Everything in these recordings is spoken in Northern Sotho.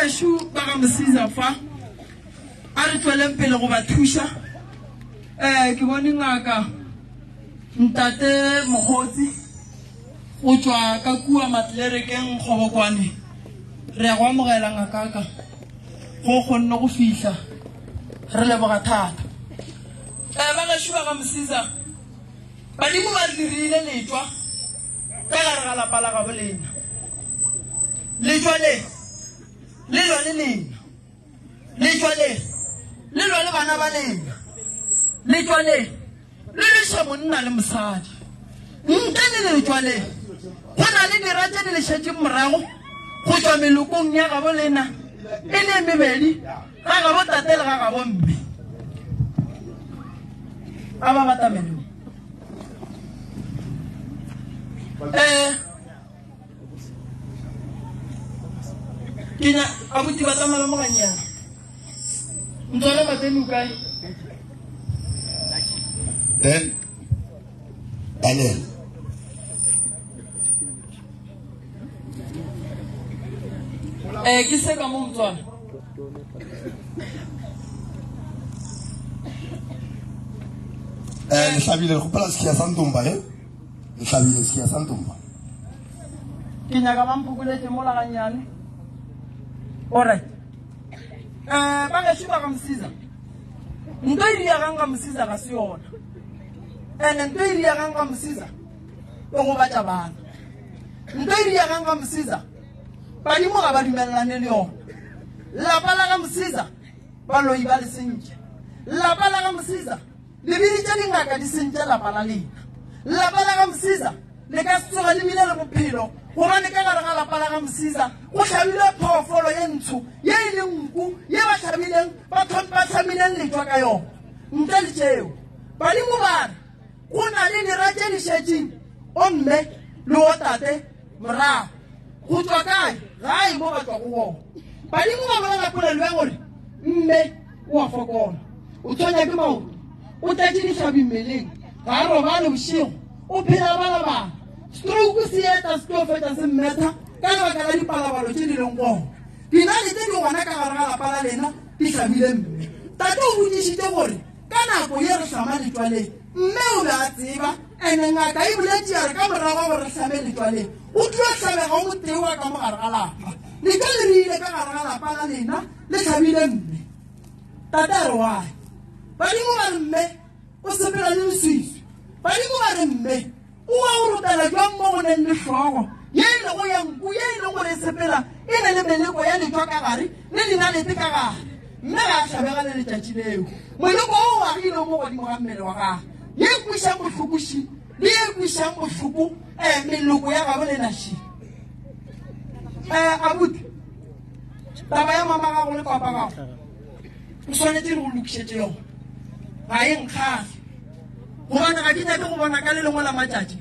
gešo ba ga Mosiza fa, a re tšweleng pele go ba thuša. Um ke bone ngaka Ntate Mokgotsi go tšwa ka kua Matlerekeng Kgobokwane. Re ya go amogela ngakaka go kgonne go fihla. Re leboga thata. Um ba gešo ba ga Mosiza, badimo ba re dirile letšwa ka gare ga lapa la gabo lena. Letšwa le le lwa le lena. Letšwa le le lwa le bana ba lena. Letšwa le le lweša monna le mosadi. Ntle le letšwa le, go na le dira tše di le šetšeng morago go tšwa melokong ya gabo lena e le e mebedi, ga gabo tate le ga gabo mme. A ba batamele mo. Eh, ke nya abuti ba tsamaya mo ganyana ntswana mateni o kae then Daniel eh ke se ka mo motswana eh le hlabile le kgopela sekhia sa ntomba e Le hlabile sekhia sa ntomba. Ke nyaka ba mphokoletše mola gannyane. Alright. Eh, ba gešo ba ga Msiza. Nto e diagang ga Msiza ga se yona. Ene nto e diagang ga Msiza e gobatša bana. Nto e diagang ga Msiza badimo ga ba dumelelane le yona. Lapa la ga Msiza baloi ba le sentše. Lapa la ga Msiza Le biditše dingaka di sentše lapa la lena. Lapa la ga Msiza le ka se tsoge le bile le bophelo gobane ka gare ga lapa la ga Msiza go hlabilwe phoofolo ye ntsho ye e leng nku ye ba hlabileng ba ba hlamileng letšwa ka yona. Ntle le tšeo, badimo ba re go na le dira tše di šetšeng o mme le o tate morago. Go tšwa kae? Gae mo ba tšwago gona. Badimo ba bolela polelo ya gore mme o a fokola, o tshwenya ke maoto, o tletše dihlabi mmeleng, ga a robale bošego, o phela balabala. Stroke se eta se tlo fetša se mmetha ka lebaka la dipalabalo tše di leng gona. Dinale tše di gona ka gare ga lapa la lena di hlabile mme. Tate o botšišitše gore ka nako ye re hlama letšwa le, mme o be a tseba ene ngaka e boletše ya re ka morago ga gore re hlame letšwa le, go tlo hlabega o motee wa ka mo gare ga lapa. Letšwa le rile ka gare ga lapa la lena le hlabile mme. Tate a re why? Badimo ba re mme o sepela le leswiswi. Badimo ba re mme o wa go rotela jwang mo go neng le hlogo ye e lego ya nku ye e lego gore e sepela e ne le meleko ya letšwa ka gare le dinalete ka gare. Mme ga a hlabega le letšatši leo. Moleko o o agile mo godimo ga mmele wa gagwe. Ye e kwišang bohloko ši le ye e kwišang bohloko um meloko ya gabo le naši. Um abuti taba ya mama gago le papa gago o swanetše re go lokišetše yona ga e nkgahle gobane ga ke nyake go bona ka le lengwe la matšatši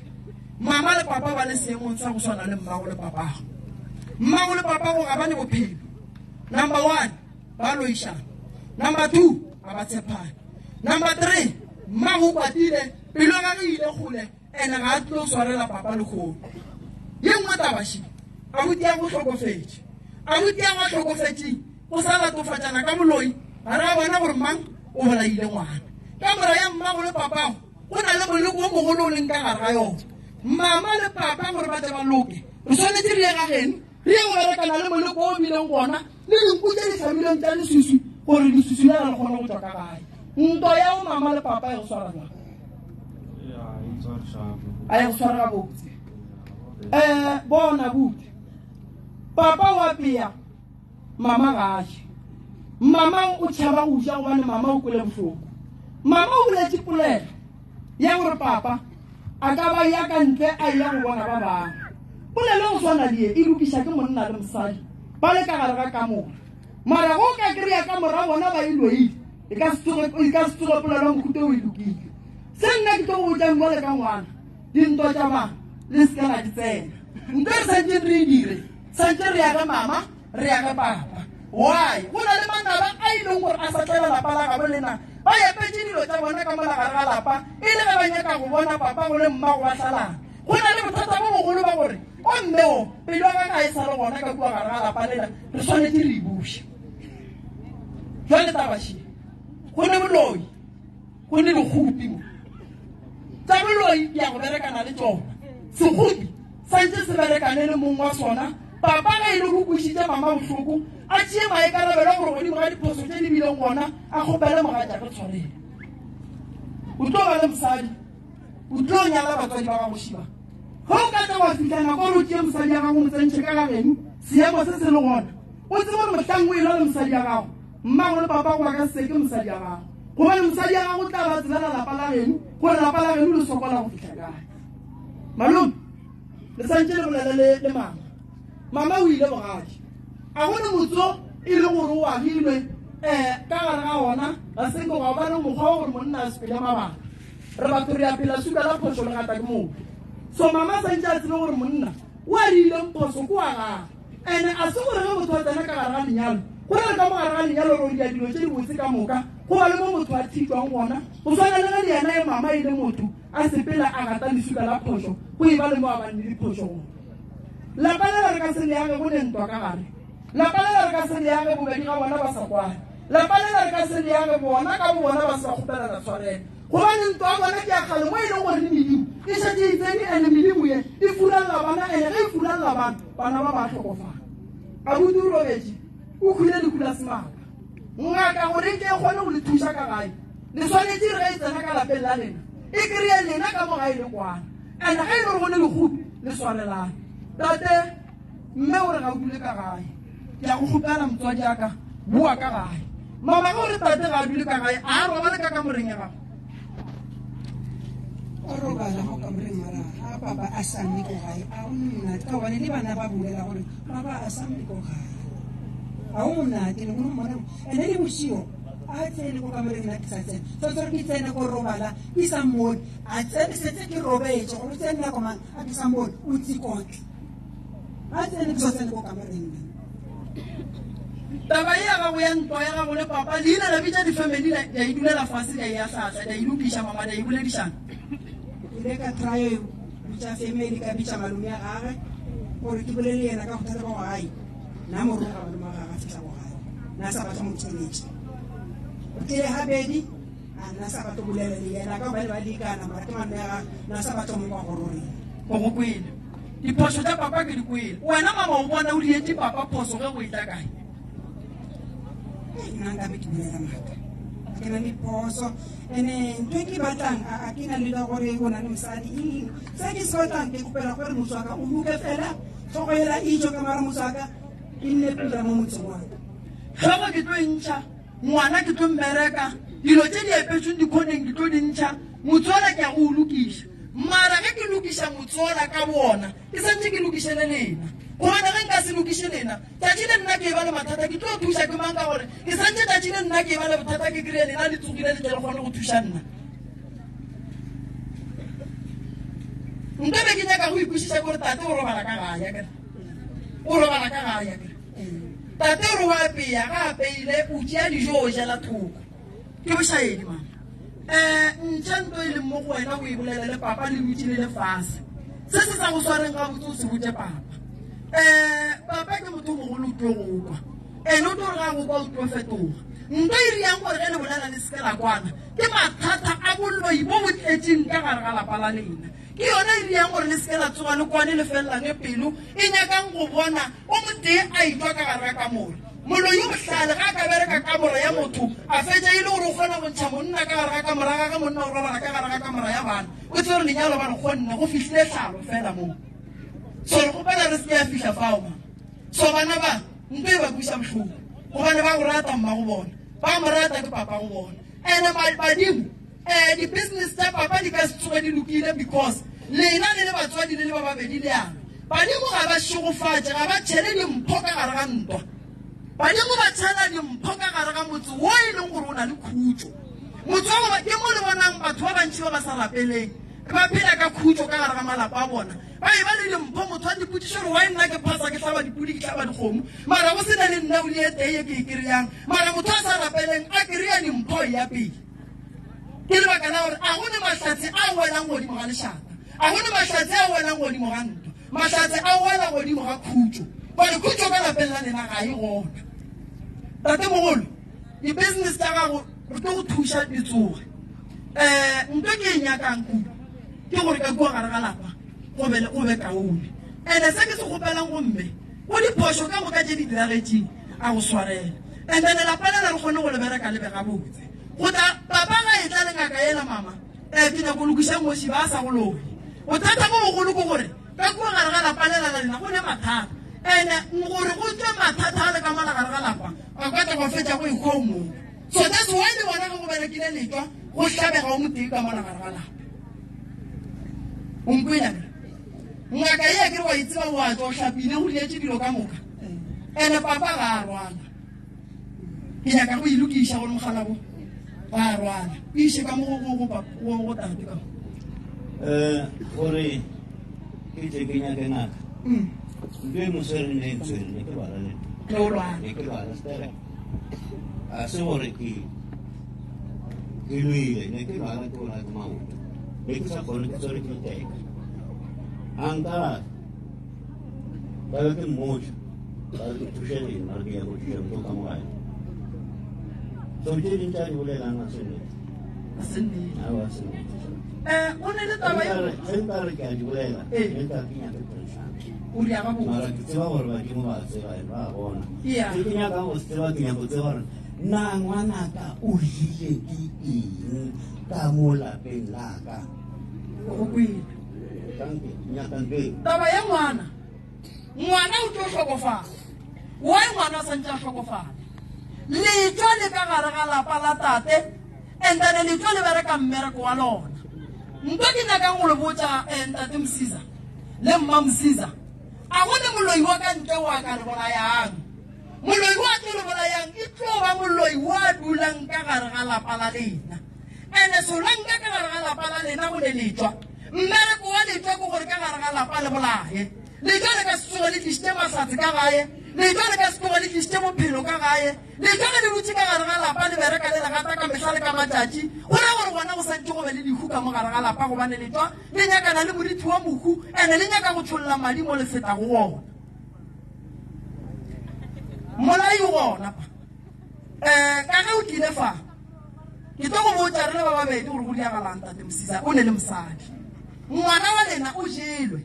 mama le papa ba le seemong sa go swana le mmago le papago mmago le papago ga ba ne bophelo number one ba loišana number two ga ba tshepane number three mmago o kwatile pelo ya gage e ile kgole Ene ga a tlo swarela papa lehono. Ye nngwe taba še, abuti ya go hlokofetše. Abuti ya go a hlokofetšeng o sa latofatšana ka moloi gare ga bona gore mang o bolaile ngwana. Ka mora ya mmago le papago go na le moleko o mogolo o leng ka gare ga yona. Mama le papa gore ba tle ba loke, re swanetše re ye ga geno re ye go berekana le moleko o bileng gona le dinku tše di hlabilweng tša leswiswi gore leswiswi lela le kgone go tšwa ka gae. Ntwa ya go mama le papa e go swara jwang? A e go swara gabotse. Um bona buti, papa wa pea, mama ga a je. Mama o tšhaba go ja gobane mama o kwele bohloko. Mama o boletše polelo ya gore papa a ka ba ya ka ntle a ya go bona ba bangwe. Polelo go swana le ye e lokiša ke monna le mosadi ba le ka gare ga kamora. Mara go ka kry-a kamora bona ba e loile, e ka se tsoge polelo ya mohuta o e lokile. Se nna ke tlo go botšang bjale ka ngwana, dintwa tša bana le se ke la di tsena. Nto e re santšeng re e dire, santše re ya ge mama, re ya ge papa. Why? Go na le manaba a e leng gore a sa tlela lapa la gabo lena, ba epetše dilo tša bona ka mola gare ga lapa e le ge ba nyaka go bona papa go le mmago ba hlalana. Go na le bothata bo bogolo ba gore O mme o, pelo ya ka ga e sa le gona ka kua gare ga lapa lela, re swanetše re e buše. Jwale taba še, go ne boloi, go ne dikgopi mo. Tša boloi di ya go berekana le tšona. Sekgopi santše se berekane le mong wa sona. Papa ge e le go kwešitše mama bohloko, a tšee maikarabelo gore godimo ga diphoso tše di bileng gona a kgopele mogatšagwe tshwarelo. O tlo ba le mosadi, o tlo nyala batswadi ba gago šiba. Ge o ka tla wa fihla nako gore o tšee mosadi ya gago o mo tsentšhe ka ga geno, seemo se se le gona, o tsebe gore mohlang o elwa le mosadi ya gago, mmago le papago ba ka se seke mosadi ya gago. Gobane mosadi ya gago o tla ba tsebela lapa la geno gore lapa la geno le sokola go fihla kae. Malome, le santše le bolele le, le mama. Mama o ile bogadi. A go ne motso e le gore o agilwe um ka gare ga ona ga se nke gwa ba le mokgwa wa gore monna a sepele mabaka. Re batho re a phela suka la phošo le gata ke motho. So mama santše a tsebe gore monna o a diileng phoso ke wa gagwe. Ene a se gore ge motho a tsena ka gare ga lenyalo go re ka mo gare ga lenyalo ro dia dilo tše dibotse ka moka go ba le mo motho a thitšwang gona go swana le ge le yena e mama e le motho a sepela a gata lesuka la phošo go e ba le mo a bang le diphošo gona. Lapa lela re ka se le age go ne ntwa ka gare. Lapa lela re ka se le age bobedi ga bona ba sa kwane. Lapa lela re ka se le age bona ka bo bona ba se ba kgopelana tshwarelo. Gobane ntwa ya bona ke ya kgale mo e leng gore le medimo e šetše e tsene ene medimo ye e furalela bana ene ge e furalela bana bana ba ba hlokofala. Abuti o robetše o hwile lehu la semaka. Ngaka gore e ke e kgone go le thuša ka gae le swanetše re ge e tsena ka lapeng la lena e kry-e lena ka mo gae le kwana and ge e le gore go ne lekgopi le swarelane. Tate mme o re ga o dule ka gae ke ya go kgopela motswadi ya ka boa ka gae. Mama ge o re tate ga a dule ka gae a robale ka kamoreng ya gago. O robala go kamoreng mara ga papa a sa nne ko gae a o monate ka gobane le bana ba bolela gore papa a sa nne ko gae ga o monate le go mmona ene le bošio a tsene ko kamoreng nna ke sa tsene tshwanetse gore ke tsene ko robala ke sa mmone a tsene setse ke robetse gore o tsene nako mang a ke sa mmone o tsikotle a tsene ke sa tsene ko kamoreng nna. Taba ye ya gago ya ntwa ya gago le papa le ile la bitša di-family la ya e dulela fase la e ahlahla la e lokiša mama la e boledišana. Ke ile ka try bitša family ka bitša malome ya gage gore ke bolele le yena ka bothata ba go gae nna mo roga malome wa gage a fihla go gae nna sa batla mo theletša o tlile gabedi a nna sa batla bolela le yena ka gobane ba lekana mara ke malome ya gage nna sa batla mo kwa gore o reng. O go kwele. Diphošo tša papa ke di kwele. Wena mama o bona o dietše papa phoso ge go etla kae? Nna nkabe ke bolela maaka. Ke na le phoso ene ntho e ke batlang a ke na le gore o na le mosadi eng se ke se batlang ke kopela gore motho wa ka o loke fela tlhogo ela ijo ka mara motho wa ka e nne pula mo motseng wa ka. Tlhogo ke tlo e ntšha, ngwana ke tlo mmereka, dilo tše di epetšweng dikhoneng ke tlo di ntšha, motse ola ke ya go o lokiša. Mara ge ke lokiša motse ola ka boona, ke santše ke lokiše le lena. Gobane ge nka se lokiše lena, tšatši le nna ke eba le mathata, ke tlo thuša ke mang? Ka gore ke santše tšatši le nna ke eba le bothata, ke kry-e lena le tsogile le tle le kgone go thuša nna. Nka be ke nyaka go ikwešiša ke gore tate o robala ka gae, akere? O robala ka gae, akere? Tate o re o apeya, ga apeile, o tšea dijo o jela thoko. Ke bošaedi mama. Um ntšha nto e leng mo go wena o e bolele le papa le dutše le le fase. Se se sa go swareng gabotse o se botše papa. Um papa ke motho o mogolo o tlo go kwa. Ene o tlo re ga go kwa o tlo fetoga. Nto e riang gore ge le bolela le seke la kwana ke mathata a boloi bo bo tletšeng ka gare ga lapa la lena. Ke yona e riang gore le seke la tsoga le kwane le felelane pelo e nyakang go bona o motee a itwa ka gare ga kamore. Moloi yo bohlale ga a ka bereka kamora ya motho a fetša e le gore o kgona go ntšha monna ka gare ga kamora ya gagwe, monna o robala ka gare ga kamora ya bana, o tsebe gore lenyalo ba re kgonne go fihlile tlhalo fela moo. So re kgopela re se ke ya fihla fao ma. So bana ba nto e ba kweša bohloko gobane ba go rata mmago bona, ba mo rata ke papa go bona. Ene badimo eh di-business tša papa di ka se tsoge di lokile because lena le le batswadi le le ba babedi le yana. Badimo ga ba šegofatše, ga ba tšhele dimpho ka gare ga ntwa. Badimo ba tšhela dimpho ka gare ga motse wo e leng gore o na le khutšo. Motse wa goba ke mo le bonang batho ba bantši ba ba sa rapeleng ba phela ka khutšo ka gare ga malapa a bona. Ba e ba le dimpho, motho a dipotšišo gore why nna ke phasa ke hlaba dipudi ke hlaba dikgomo mara go se na le nna o le e tee ye ke e kry-ang. Mara motho a sa rapeleng a kry-a dimpho ya pele. Ke lebaka la gore a go ne mahlatse a welang godimo ga lešata, a go ne mahlatse a welang godimo ga ntwa. Mahlatse a wela godimo ga khutšo. Bjale khutšo ka lapeng la lena ga e gona. Tatemogolo, di-business tša gago re tlo go thuša di tsoge. Um nto ke e nyakang kudu ke gore ka kua gare ga lapa go be go be kaone. Ene se ke se kgopelang go mme, go diphošo ka moka tše di diragetšeng a go swarele. And then lapa lela re kgone go le bereka le be gabotse. Go tla papa ga etla le ngaka yela mama, um ke nyako lokiša moši ba sa go loye. Bothata bo bogolo ke gore ka kua gare ga lapa lela la lena go ne mathata. Ene gore go tšwe mathata a le ka mola gare ga lapa, a ka tla go fetša go ehwa o mongwe. So that's why le bona ge go berekile letšwa go hlabega o motee ka mola gare ga lapa. O nkwele akere? Ngaka ye akere wa e tseba wa tšwa o hlapile o dietše dilo ka moka. Ene papa ga a rwala. Ke nyaka go e lokiša gore mogalabo ga a rwala. O iše ka mo go go go go tate ka mo. Eh gore ke tle ke nyake ngaka. Ntho e moswere ne e ntshwere ne ke lwala le nna. Ne o lwala. Ne ke lwala stere. A se gore ke ke lwele ne ke lwala ke bolaya ke maoto. Ne ke sa kgone ke tshwere ke leteka. A nkalafa. Ba be ke mmotša. Ba re ke thuše lena re ke ya go thuša motho ka mo gae. So tše ding tša di bolelang ga se nnete. Ga se nnete. Aowa, ga se nnete. Eh, o ne le taba ye Ge nka re ke a di bolela, Ee. ge nka re ke nyake tirišano. o di aga botse. Mara ke tseba gore badimo ba tseba and ba bona. Yeah. Se ke nyakang go se tseba ke nyaka go tseba gore na ngwanaka o jile ke eng ka mo lapeng la ka. Go kwele. Thank you. Ke nyaka ntho eo. Taba ya ngwana. Ngwana o tlo hlokofala. Why ngwana o santse a hlokofala? Letšwa le ka gare ga lapa la tate and then letšwa le bereka mmereko wa lona. Nto ke nyakang go le botša eh, ntate Msiza le mma Msiza, a go ne moloi wa ka ntle wa ka le bolayang. Moloi wa tlo le bolayang e tlo ba moloi wa dulang ka gare ga lapa la lena. Ene solanka ka gare ga lapa la lena go ne letšwa. Mmereko wa letšwa ke gore ka gare ga lapa le bolaye. Letšwa le ka se tsoge le tlišitše mahlatse ka gae. Letšwa le ka se tsoge le tlišitše bophelo ka gae. Letšwa ge le dutše ka gare ga lapa le bereka le legata ka mehla le ka matšatši, go ra gore gona go santše go be le lehu ka mo gare ga lapa gobane letšwa le nyakana le morithi wa mohu ene le nyaka go tšholla madi mo le fetago gona. Mmolai o gona fa. Um ka ge o tlile fa, ke tlo go botša re le ba babedi gore go diagalang tate Mosisa o ne le mosadi. Ngwana wa lena o jelwe.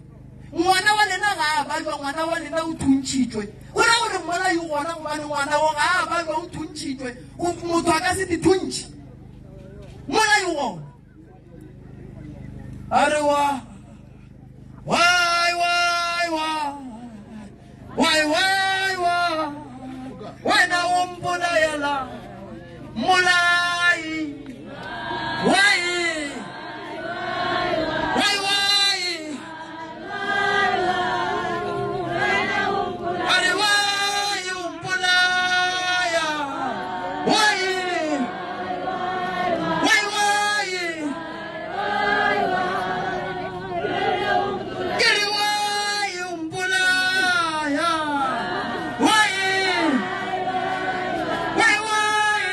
Ngwana wa lena ga a bajwa, ngwana wa lena o thuntšhitšwe. Go ra gore mmolai o gona gobane ngwana wo ga a bajwa, o thuntšhitšwe. Motho a ka se di thuntšhe. Mmolai o gona. A re wa wai wai wai wai wai wai wena o mpolayela mmolai wai wai wai a re wai o mpolaya wai wai wai ke re wai o mpolaya wai wai wai.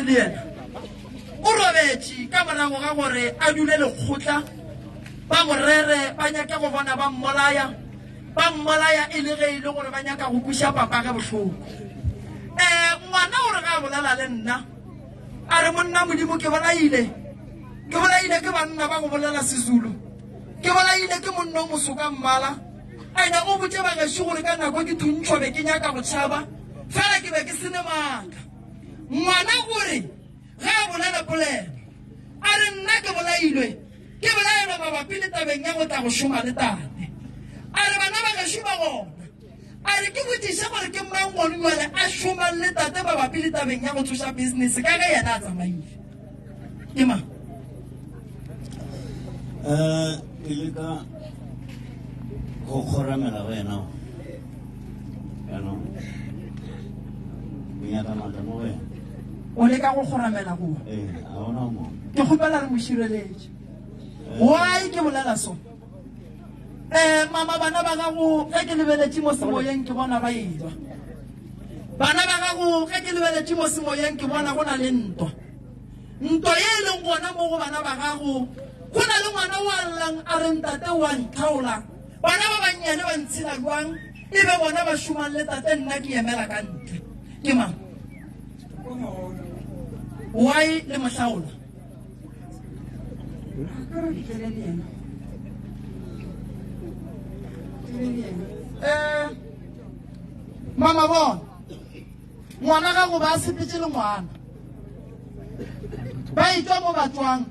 gabotse le yena o robetše ka morago ga gore a dule lekgotla ba mo rere ba nyake go bona ba mmolaya ba mmolaya e le ge e le gore ba nyaka go kweša papage bohloko. Um ngwana o re ga a bolela le nna a re monna Modimo ke bolaile ke bolaile ke banna ba go bolela Sezulu ke bolaile ke monna o moso ka mmala ene o botše bagešo gore ka nako ke thuntšhwa be ke nyaka go tšhaba fela ke be ke sene maatla. Ngwana o re Ge a bolela polelo, a re, Nna ke bolailwe, ke bolaelwa mabapi le tabeng ya go tla go šoma le tate. A re, Bana ba gešo ba gona. A re, Ke botšiše gore ke mang gone bjale a šomang le tate mabapi le tabeng ya go tsoša business ka ge yena a tsamaile. Ke mang? Um ke leka go kgoramela go yena jaanong ke nyaka maatla mo go yena. O leka go kgoramela go. Ee, ga gona mo. Ke kgopela re mo šireletše. Why ke bolela so? Eh, mama bana ba gago ge ke lebeletše mo semoyeng ke bona ba elwa. Bana ba gago ge ke lebeletše mo semoyeng ke bona go na le ntwa. Ntwa ye e leng gona mo go bana ba gago, go na le ngwana o a llang a re ntate o a ntlhaola. Bana ba bannyane ba ntshela jwang e be bona ba šomang le tate nna ke emela ka ntle. Ke mang? Why le mohlaola? Eh, mama bona ngwana gago ba sepetse le ngwana ba etšwa mo ba tswang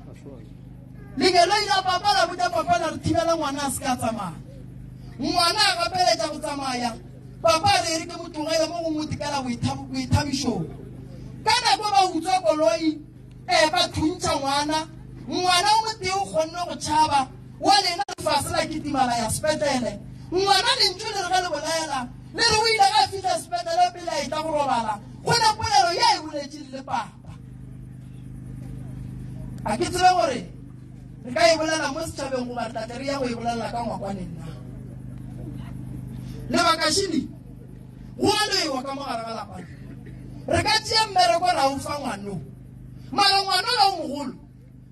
lengeloi la papa la botša papa la re thibela ngwana a se ka tsamaya ngwana a gapeletša go tsamaya Papa a re, E re ke mo tlogele mo gongwe o tikela boithabišong. Ka nako ba utswa koloi, e ba thuntšha ngwana. Ngwana o motee o kgonne go tšhaba, wa lena lefase la kitima la ya sepetlele. Ngwana lentšu le re ge le bolela, le re o ile ge a fihla sepetlele pele a etla go robala, go ne polelo ye a e boletšeng le papa. A ke tsebe gore Re ka e bolela mo setšhabeng goba re tla tle re ya go e bolelela ka ngwakwaneng na? Lebaka šele, go a loiwa ka mo gare ga lapa le. Re ka tšea mmereko ra o fa ngwano, mara ngwanola o mogolo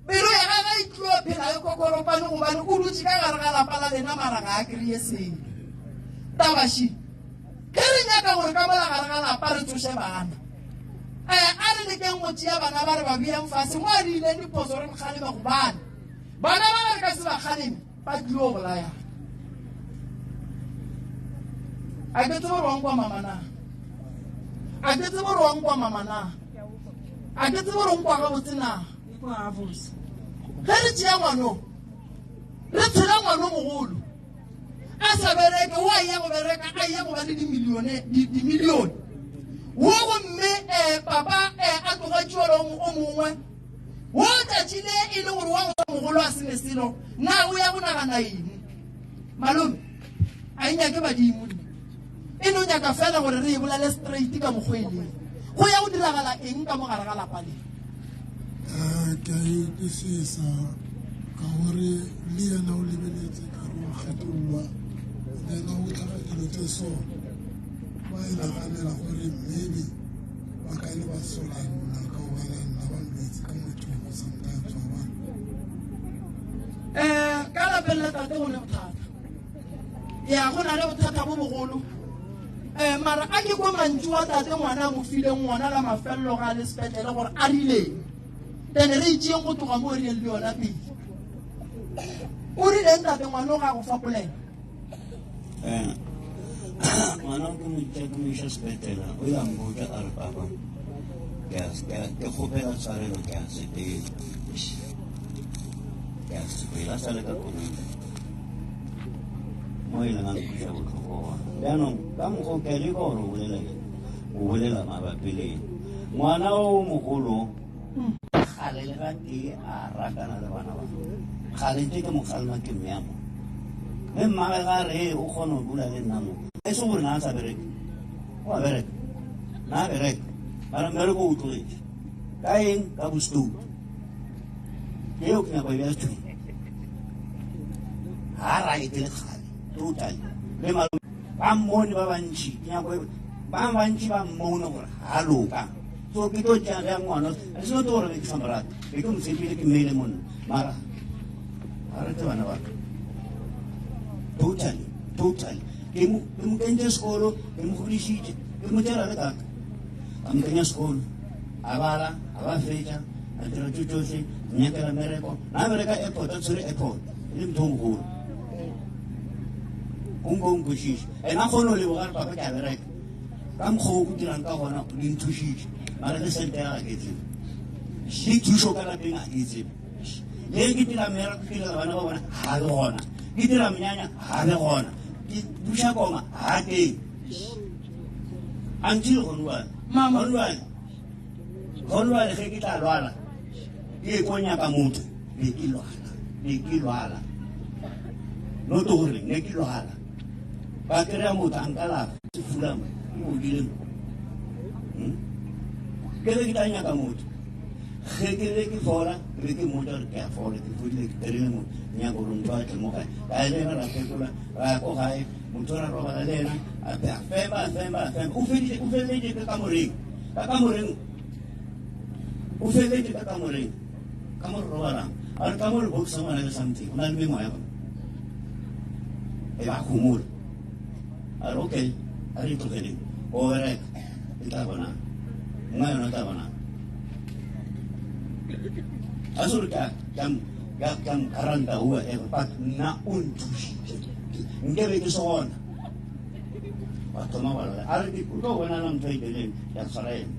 pelo ya gagwe e tlo phela e kokoropane gobane o dutše ka gare ga lapa la lena mara ga a kry-e selo. Taba še, Ge re nyaka gore ka mola gare ga lapa re tsoše bana, eh, a re lekeng go tšea bana ba re ba beang fase mo a diileng diphoso re kgaleme gobane bana ba re ka se ba kgaleme ba tlilo bolayana. A ke tsebe gore wa nkwa mama na? A ke tsebe gore wa nkwa mama na? A ke tsebe gore o nkwa gabotse na? Ge re tšea ngwano, re tshela ngwano mogolo a sa bereke o a ya go bereka a ya go ba le dimilione dimilione wo gomme um papa um a tlogetše ole o mongwe wo tšatši le e le gore wa go mogolo a sene selo na o ya go nagana eng malome a e nyake badimo nne e no nyaka fela gore re e bolele straight ka mokgwa e leng go ya go diragala eng ka mogare ga lapa le um ke a e kwisisa ka gore le yena o lebeletse ka re wa kgethollwa le yena o tlhaga dilo tse so ba e naganela gore maybe ba ka le ba sola nna ka gobane nna ba mbetse ka mothoko sometimes wa bona um ka lapeng la tate go ne bothata ya go na le bothata bo bogolo um mara a ke kwa mantšu wa tate ngwana a mo fileng ngwana la mafelelo ga a le sepetlele gore a rileng then re itšeeng go tloga mo o rileng le yona pele o rileng tate ngwana o ga go fa polelo eh, ngwana ke mo itša ke mo iša sepetlele o ya mpotša a re papa ke kgopela tshwarelo ke a sepela ke a sepela a sa le ka koloi mo e leng a nkweša bohloko gona jaanong ka mokgwa ke a leka gore o bolela o bolela mabapi le eng ngwana o mogolo gale le ga tee a ratana le bana ba gale tse ke mokgalema ke mme mo mme mmage ga re o kgone go dula le nna mo e se gore na a sa bereke o a bereka na a bereka mara mmereko o tlogetse ka eng ka bostoutu eo ke nyako ya thwe ga right le kgale totally le malome ba mmone ba bantši ke nyako ba bantši ba mmone gore ga loka. So ke tlo tšea bjang ngwana? It's not gore be ke sa mo rate, be ke mo tshepile, ke mmeile monna, mara ga rate bana ba ka. Totally, totally. Ke mo ke mo kentše sekolo, ke mo godišitše, ke mo tšera le kaka. Ka mo kenya sekolo, a bala, a ba fetša, a dira tšo tšohle, a nyakela mmereko. Na bereka airport, a tshwere airport, e le motho o mogolo. O nko o nkwešiše. Ena kgone go leboga re papa ke a bereka. Ka mokgwa o dirang ka gona o di nthušitše. Mara le sente ya ga ke tsebe. Le thušo ka lapeng ga ke tsebe. Le ke dira mmereko ke direla bana ba bona ga le gona. Ke dira monyanya ga le gona. Ke buša koma ga teng. Until gone jwale. Mama. Gone jwale. Gone jwale ge ke tla lwala ke ye ko nyaka motho be ke lwala be ke lwala not gore ne ke lwala ba kry-a motho a nkalafa se fula mo ke bodile mo hmm? ke be ke tla nyaka motho ge ke be ke fola ke be ke mmotsa gore ke a fola ke fodile ke terile motho nyaka gore motho a tle mo gae ka le ena ra fetola ra ya ko gae motho ra robala le ena a femba a femba a femba o feleleditse ka kamoreng ka kamoreng o feleleditse ka kamoreng ka mo re robalang a re ka mo re boxa ngwana le something o na le memoya ba e ba kgomola a re okay a re itlogeleng o bereka e tla bonang nngwe yona e tla bonang a se gore ka ranta whoever but nna o nthušitše nke be ke se gona wa thoma wa lla a re ke o tlo bona la ntho e beleng ya tshwara ena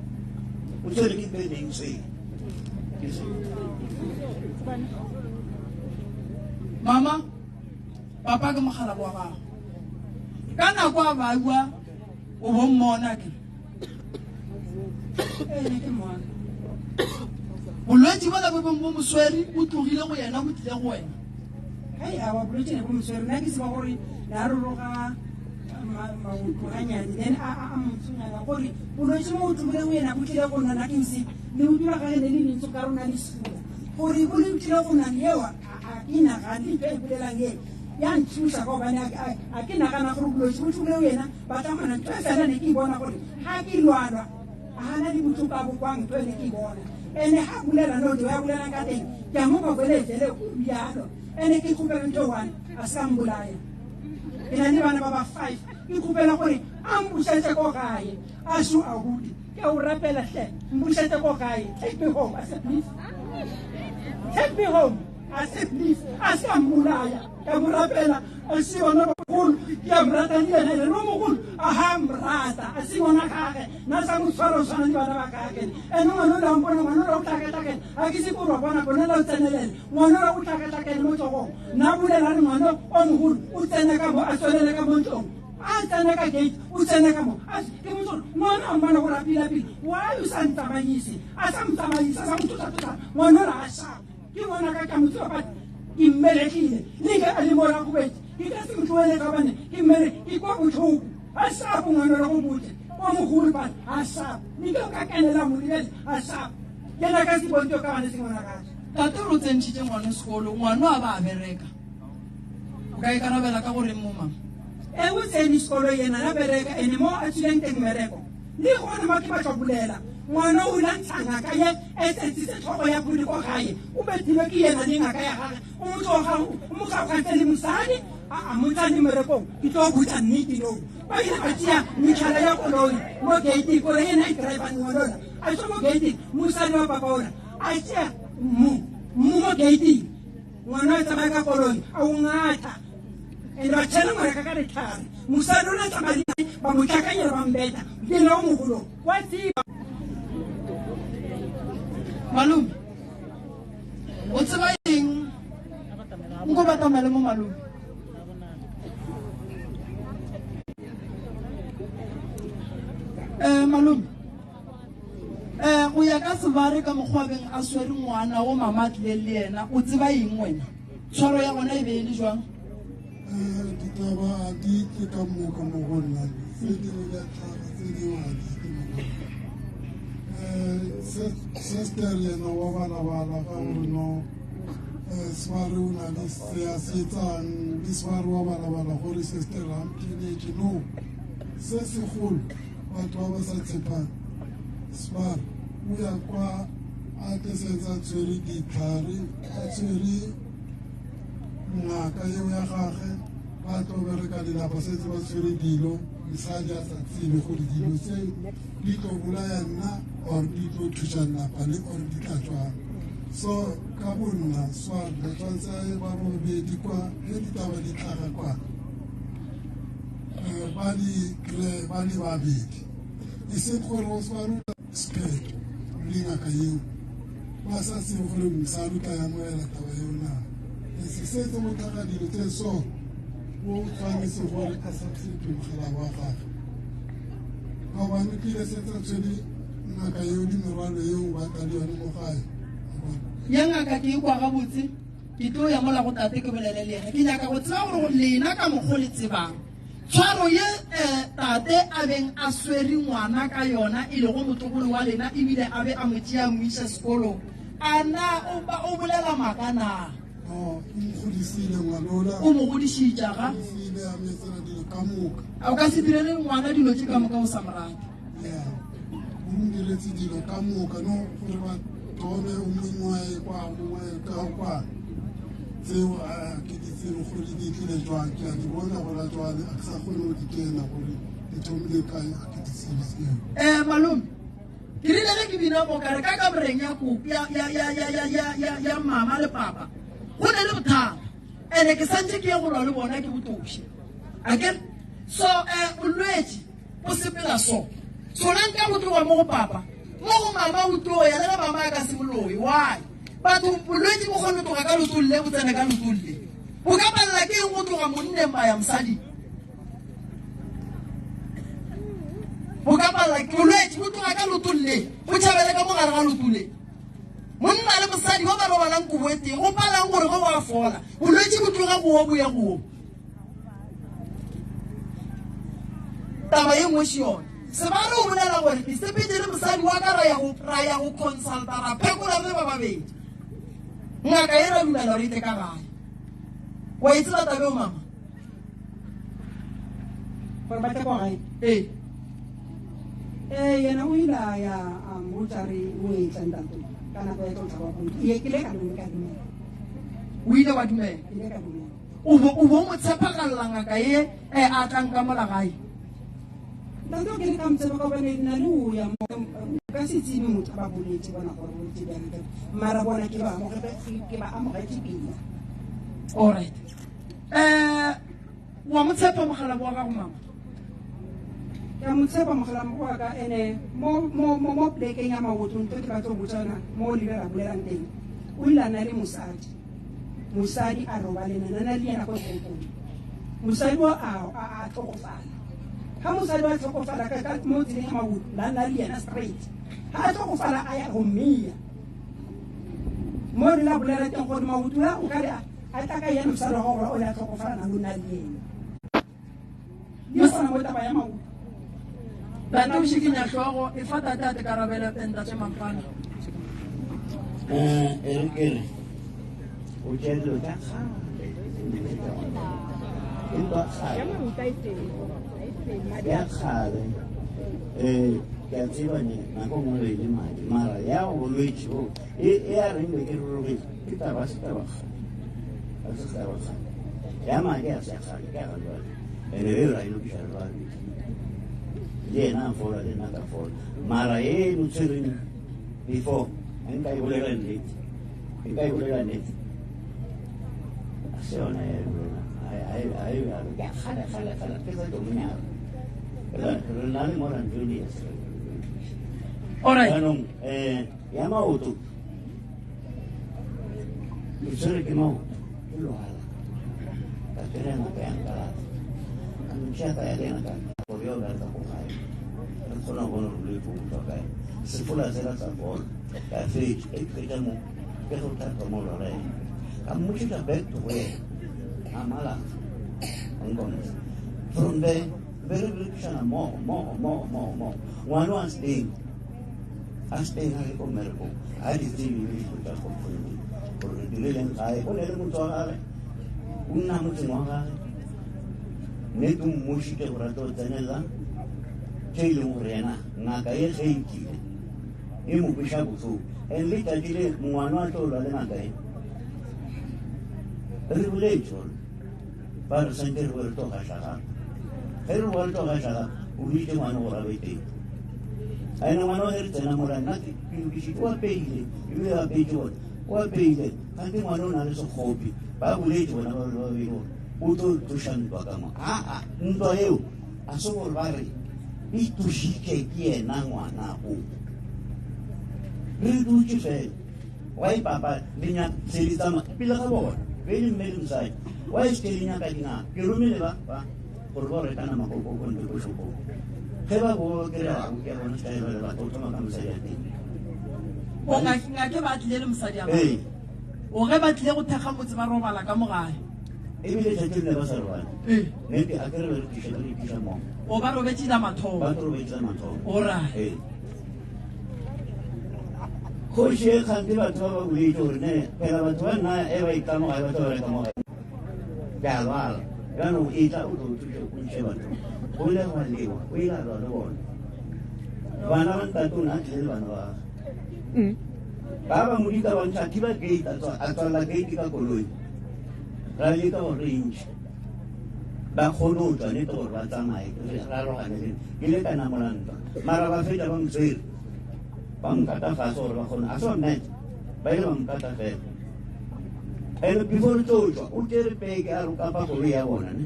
o tshwere ke beleng se ke se mama papa ke mogala wa gago ka nako a baiwa o bo mmona ke bolwetse bola bo bong bo moswere o tlogile go yena bo tlile go wena Hai awa bolwetse ne bo moswere nna ke tseba gore ne a roroga maoto ganyane then a motsonyana gore bolwetse mo o tlogile go yena bo tlile go nna nna ke ntse le utlwa ga ne le lentso ka rona le sefuba gore bo le tlile go nna eo a ke nagane ntho e bolelang e ya nthusa ka gobane a ke nagana gore bolwetse bo tlogile go yena ba tla kgona ntho e fela ne ke e bona gore ga ke lwalwa a gana le botlhoko a bokwang ntho e ne ke e bona ene ga bolela no ya bolelang ka teng ke a mo ba bole vele o bjalo ene ke kgopela ntho one a se ka mbolaya ke na le bana ba ba five ke kgopela gore a mbušetse ko gae a so a godi ke a o rapela hle mbušetse ko gae take me home I said please take me home I said please a se a mbolaya ka mo rapela a se yona bagolo ke a morata le yena ene no mogolo a ga mrata a se ngwana gage na sa mo tshwara o tshwana le bana ba gage ene ngwana o le ampona ngwana ola o tlakatlakene ga ke se kore wa bona bona la o tsenelele ngwana ola o tlakatlakene mo tsogong na bolela re ngwana o mogolo o tsene ka mo a tswelele ka mo ntlong a tsena ka gate o tsena ka mo ke motse gore ngwana a mmana gore a pila-pila why o sa ntsamaise a sa motsamaise a sa mo tsotsa-tsotsa ngwana ola a shapa ke ngwana ka ka mo tseba but ke mmerekile le ke a le mo rakobetse ke ka se motloele ka bane ke mmere ke kwa botlhoko a shapo ngwana ola go botse o mogolo but a shapo le ke o ka kanela molebele a shapo ke na ka se bonto ka bane se ngwana ka tate re o tsentšhitše ngwana sekolo ngwana a ba a bereka o ka ikarabela ka goreng mo mama e o tsene sekolo yena na bereka ene mo a tswileng teng mmereko le gona mo ke batla bolela ngwana o la ntsha ngaka ye e tsetsitse tlhogo ya podi ko gae o bethilwe ke yena le ngaka ya gage o mo tloga o mo kgaogantse le mosadi a a mo tsane mmerekong ke tlo botsa nnete no ba ile ba tšea metlhala ya koloi mo gating koloi ena e drivang ngwanola a tswa mo gating mosadi wa papa ola a tšea mmu mmu mo gating ngwana a tsamaya ka koloi a o ngatha and ba tšhela ngwana ka ditlhare mosadi o ne tsamaya ba mo tlhakanyela ba mbeta ke ena o mogolo wa tseba malome o tseba eng nko batamele mo malome um malome um go ya ka sebare ka mokgwa beng a swere ngwana o mama a tlileng le yena o tseba eng wena tshwaro ya gona e be e le jwang um ditaba a di tle ka moka mo go nna tse dingwe di a tlhaga tse dingwe ga di tle mo go nna um sister yena wa balabala ka gore no um sebare o na le se a se etsang le sebare wa balabala gore sister ga mpiletše no se segolo batho ba ba sa tshepang sebare. O ya kwa a tle setse a tshwere ditlhare, a tshwere ngaka eo ya gage, ba tlo bereka lelapa setse ba tshwere dilo, mosadi a sa tsebe gore dilo tse di tlo bolaya nna or di tlo thuša lelapa le or di tla jwang. So ka bo nna sware ba tshwanetse a ye ba bobedi kwa ge ditaba di tlhaga kwa ba di kry ba le babedi, e seng gore o sware sephetho le ngaka eo ba sa tsebe gore mosadi o tla amogela taba eo na. Se setse go tlhaga dilo tse so, o tshwanetse gore a substitute mogala wa gagwe, ka gobane o tlile setse a tshwere ngaka eo le merwalo eo ba tla le yone mo gae. Ya ngaka ke e kwa gabotse, ke tlo ya mola go tate ke bolele le yena. Ke nyaka go tseba gore lena ka mokgo le tsebang tshwaro ye tate a beng a swere ngwana ka yona, e lego motlogolo wa lena, ebile a be a mo tšea mo iša sekolong, a na o bolela maaka na? O mo godisile ngwanola. O mo godišitše ga? Godisile, a mo etsela dilo ka moka. A o ka se direle ngwana dilo tše ka moka o sa mo rate? Ya, o mo diretse dilo ka moka, no gore ba thome o mongwe kwa, o mongwe ka kwa. Tseo a ke di tsebe gore di tlile jwang, ke a di bona gona jwale, a ke sa kgone go di kena gore di thomile kae, a ke di tsebe tseo. Malome, ke rile ge ke bina mo ka re ka kamoreng ya kopi ya mama le papa go ne le bothata, ene ke santse ke ye go lwa le bona ke botoši akere. So bolwetši bo sepela so sona nka go tloga mo go papa mo go mama o tlo ya le ge mama a ka se moloi. Why batho bolwetši bo kgone go tloga ka leotong le bo tsene ka leotong le, bo ka palela ke eng go tloga monneng ba ya mosading? Bo ka palela bolwetši bo tloga ka leotong le bo tšhabele ka mogare ga leoto le. Monna le mosadi ba ba robalang kobo e tee, go palang gore ge wa fola bolwetši bo tloga go bo ya go. Taba ye nngwe še yone, Sebare o bolela gore ke sepetse le mosadi wa ka ra ya go consulta, ra phekola re ba babedi, ngaka e ra dumela gore e tle ka gae. Wa e tseba taba eo mama? Gore ba tle kwa gae? Ee. Ee, yena o ile a ya a mmotsa re o etla ntate ka nako ya tlo tlhaba podi. Ee, ke ile ka dumela. O ile wa dumela? Ke ile ka dumela. O bo mo tshepagalela ngaka e a tlang ka mola gae? Ntate o ke le ka motshepa ka gobane nna le o ya mo ka se tsebe motho ba boletse bona gore boletse bjang, mara bona ke ba amogetse, ke ba amogetse pila. All right. Wa mo tshepa mogala wa gago mama? Ke a mo tshepa mogala wa ka, ene mo plekeng ya maoto ntho ke batlo go botsa yona mo le ra bolelang teng. O ile a na le mosadi, mosadi a robale nna na le yena ko toropong. Mosadi wa a tlhokofala. Ha mosadi wa tlhokofala ka mo tseleng ya maoto, la nna le yena straight. Ha a tlhokofala a ya go mmeya mo re la bolela teng gore maoto a o ka re a tla ka yena mosadi wa gago gore o le a tlhokofala na lona le yena. Le gona mo taba ya maoto. Tate o šikinya hlogo, e fa tate a te karabele ntate Mampana. E re ke re o tšea dilo tša kgale, empa kgale ya kgale ke a tseba ne nako nngwe re le madi, mara ya bolwetši bo e a reng be ke rurugile ke taba se taba kgale, ga se taba kgale ya madi, a se ya kgale ke ya ga jwale. Ene e ra e lokiša re babedi, le yena a fola le nna ka fola, mara e mo tshwereng before nka e bolela nnete, nka e bolela nnete, a se yona ya e bolela a e bjalo ke kgale kgale kgale ke sa tlo monyalo, re na le more than 20 years. Alright. Jaanong ya maoto, ke tshwere ke maoto ke lwala, ka kry-a ngaka ya nkalafa, ka ntšea ka ya le yena ka gore yo bereka ko gae, re kgona go bona gore bolwetse bo tswa kae. Sefola sela sa fola, ka fetša e fetša mo ke go thata mo lwala ena, ka mmošetša back to go yena a malafa nkomesa. From there be re berekišana mmogo mmogo mmogo mmogo mmogo. Ngwana wa steng a steng a le ko mmerekong, ga di tsebe le dilo tsa complain gore re dirileng gae. Go ne le motho wa gage, o nna motseng wa gage, mme ke mmošitše gore a tlo tsenelela tše e leng gore yena ngaka e ge e tlile. E mo kweša bohloko. And le tšatši le ngwana a tlo lwa le ngaka e. Re boletše gore ba re santse re bo re tlo gaša gape. Ge re bo re tlo gaša gape, o biditše ngwana gore a be teng. Ene ngwana ge re tsena mola nna ke lokišitše o apeile ebile o apeitše gone o apeile gante ngwana o na le sekgopi ba boletše bona ba ba bile gore o tlo tsoša ntwa ka mo aa ntwa eo a se gore ba re e tsošitše ke yena ngwana o re dutše fela why papa le nyaka se le tsamaya pele ga bona be le mme le mosadi why se ke le nyaka dingaka ke romele ba ba gore ba reka nama ko ko ntle ko shopong ge ba bo kry-a ke bona se ka le batho o thoma ka mosadi ya teng o ngake ba tlile le mosadi ya o ge ba tlile go thekga motse ba robala ka mogae ebile tšatši le ba sa robale ee. nnete a ke re re tiša re tiša mo o ba robetše la mathomo ba robetše la mathomo ora ee kgoši e kgante batho ba ba boletše gore ne phela batho ba nna e ba itlamo gae batho ba reka mo gae ke a lwala jaanong e tla o tlo thuša o ntšhe batho go ile gwa lewa o ile a lwa le bona bana ba ntate o ne a tlile le bana ba gagwe ba ba modika ba ntšha thiba gate a tswalela gate ka koloi ra leka gore re ntšhe ba kgone go tswa nete gore ba tsamaye re arogane le ke ile ka namola ntwa mara ba fetsa ba mtswere ba nkata fase gore ba kgone a se ba mmetsa ba ile ba nkata fela and before re tlo tswa o tsere peke a rokapa koloi ya bona ne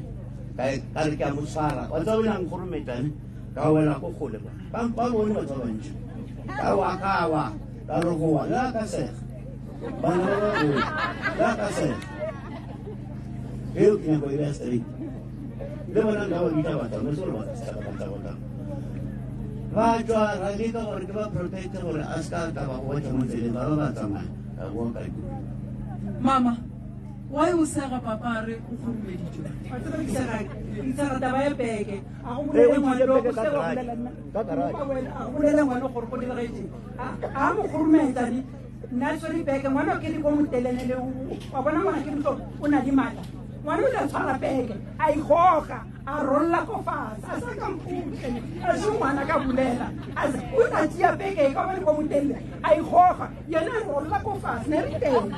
ka re ke a mo tshwara wa tseba o ile a nkgorometsa ne ka wela ko kgole ba ba bone batho ba bantši ka wa ka wa ka re go wa la ka sega bana ba ba bone la ka sega eo ke nyako e beya straight le bona nka ba bitsa batho mme se gore ba ba ba tswa ra leka gore ke ba protecte gore a se ka tla ba gobatša mo tseleng ba ba ba tsamaya ka boa ka mama why o sega papa a re o kgoromeditšwe Wa tseba ke sega ke sega taba ya peke a go bolele ngwana o se wa bolela nna a go bolele ngwana gore go diregetse a mo kgorometsa di nna tshwere peke ngwana o ke re ko motelenele wa bona ngwana ke motho o na le maatla ngwana o tla tshwara peke a igoga a rolla ko fatshe a sa ka mputle a se ngwana ka bolela o tla tšea peke e ka bane ko motelele a igoga yena a rolla ko fatshe ne re teng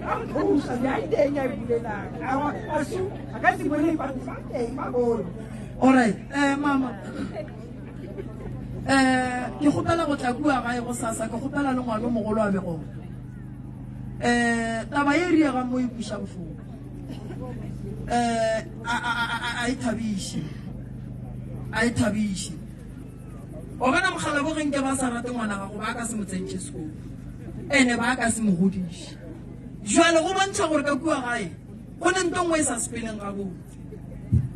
a mphusa ya teng ya e bulelang a se a ka se bone batho ba teng ba bone alright eh mama eh ke kgopela go tla kua gae go sasa ke kgopela le ngwana o mogolo a be gona eh taba e riegang mo e kwiša bohloko eh a e thabiše a e thabiše o bona mogala bo genke ba sa rate ngwana gago ba ka se mo tsentšhe sekolo ene ba ka se mo godiše jale go bontšha gore ka kua gae go ne nto nngwe e sa sepeleng gabotse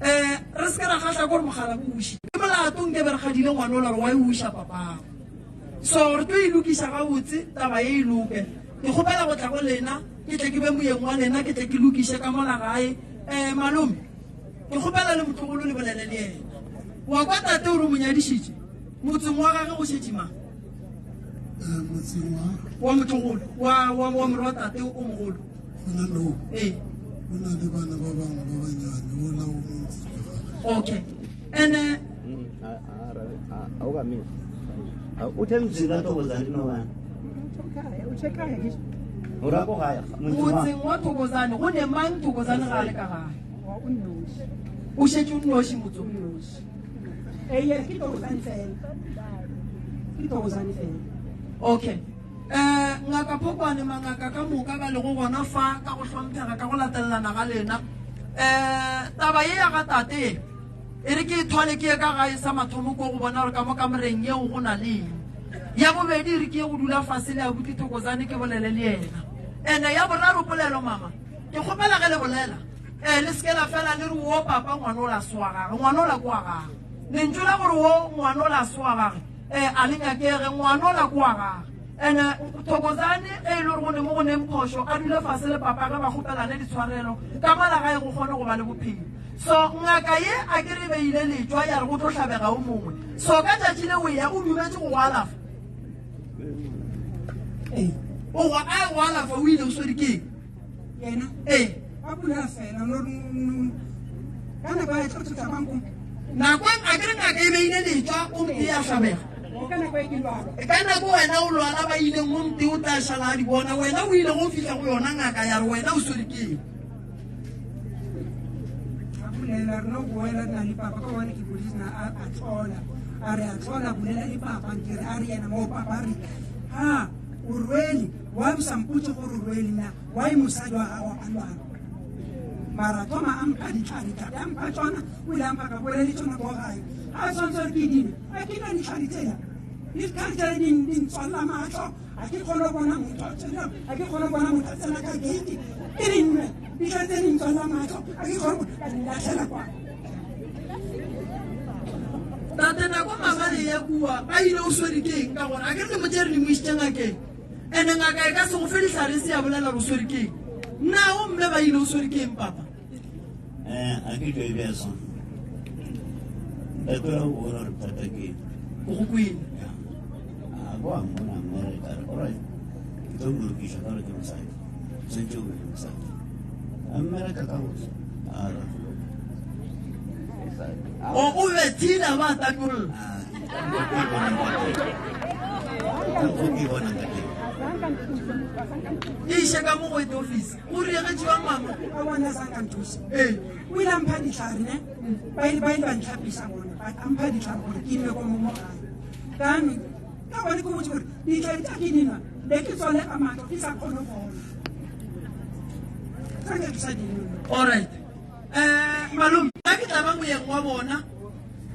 um re se ke ra kgatlha kore mogala bo uši ke molato nke be re kgadile ngwana o la gore wa e uša papago so re tlo e lokiša gabotse taba e e loke ke kgopela go tla go lena ke tle ke be moyeng wa lena ke tle ke lokiše ka mola gae um malome ke kgopela le motlogolo le bolele le yena wa kwa tate o re mo nyadišitše motseng wa gage go šetše mang eh, motseng wa wa motlogolo wa wa wa morwa tate o mogolo gona no ee go na le bana ba bangwe ba banyane ola o montsi okay ene uthe mzila thokozani nobani o ra ko gae motseng wa thokozane go ne mang thokozane ga a le ka gae o šetše o nnoši motseng okay um ngaka phokwane mangaka ka moka ba lego gona fa ka go hlomphega ka go latelelana ga lena um taba ye ya ga tate e re ke e thwale ke ye ka gae sa mathomo ko go bona gore ka mo kamoreng yeo go na le eng ya bobedi e re ke ye go dula fase le abuti thokozane ke bolele le yena ene ya boraro polelo mama ke kgopela ge le bolela um le seke la fela le re wo papa ngwana o la soa gage ngwana o la ko wa gage lentšu la gore wo ngwana o la soa gage um a le nyakege ngwana o la ko wa gage ene thokozane ge e le gore go ne mo go neng phošo a dule fase le papa ge ba kgopelane ditshwarelo ka mola gae go kgone go ba le bophelo so ngaka ye a ke re beile letšwa ya re go tlo hlabega o mongwe so ka tšatši le o ya o dumetse go go alafa ee o go a go alafa o ile o swere ke yena ee ba bula fela no ka nako ya tlo tla banko nako a ke re ngaka e beile letšwa o mpe ya hlabega. Ka nako e ke lwala. Ka nako wena o lwala ba ile mo mte o tla šala a di bona wena o ile go fihla go yona ngaka ya re wena o swere ke eng? A bolela re no boela re na le papa ka gobane ke boletse na a a tlhola a re a tlhola bolela le papa nkere a re yena mo papa a re ha o rwele wa o sa mpotse gore o rwele na why mosadi wa gago a lwala mara thoma a mpha ditlhare tlhare a mpha tsona o ile a mpha ka boela le tsona ko gae ga tshwanetse gore ke dine a ke na ditlhare tsela ditlhare tsela di ntswalela matlho a ke kgone go bona motho a tsena a ke kgone go bona motho a tsena ka gate ke dinwe ditlhare tse di ntswalela matlho a ke kgone ka di latlhela kwa tate nako mama le ya kua ba ile o swere ke eng ka gore a ke re le mo tšere le mo isitše ngakeng ene ngaka e ka se go fe dihlare se ya bolela gore o swere ke eng na o mme ba ile o swere ke eng papa Eh, a ke tlo e beya sona. Ntate o bona gore bothata ke eng. O go kwele. Ya. A bo a mmona a mmereka a re, alright, ke tlo mo lokiša ka gore ke mosadi. Tshwanetse o be le mosadi. A mmereka ka botse. A re, O o bethile a ba a tanyolola. Ah, ka mokgwa ke e bonang ka teng. Ka mokgwa ke e bonang ka teng. E iše ka mo go office. O riegetše wa mama. A bona sa nka nthusa. Ee. O ile a mpha ditlhare ne. Ba ile ba ile ba ntlhapisa bona. Ba a mpha ditlhare gore ke nwe kwa mo mo gae. Ka nwe ka gone ke botse gore ditlhare tsa ke dinwa ne ke tswalega matlho ke sa kgone go bona. Sa ke sa dinwe. All right. Eh malome, nna ke tla ba moyeng wa bona.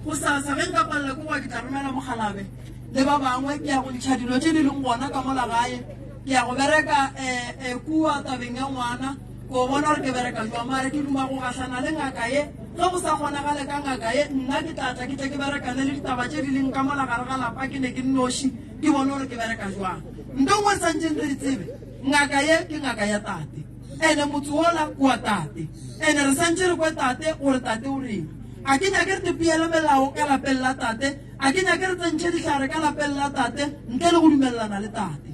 Go sasa ge nka palela ke goa ke tla romela mogalabe le ba bangwe ke ya go ntšha dilo tše di leng gona ka mola gae. Ke ya go bereka eh, eh, kua tabeng ya ngwana ko bona gore ke bereka jwang mare ke duma go gahlana le ngaka ye ge go sa kgonagale ka ngaka ye nna ke tla tla ke tle ke berekane le ditaba tše di leng ka mola gare ga lapa ke ne ke nnoši ke bone gore ke bereka jwang nto nngwe re santseng re di tsebe ngaka ye ke ngaka ya tate ene motse wola ke wa tate ene re santse re kwe tate gore tate o reng a ke nyake re tepiele melao ka lapeng la tate a ke nyake re tsentšhe dihlare ka lapeng la tate ntle le go dumelelana le tate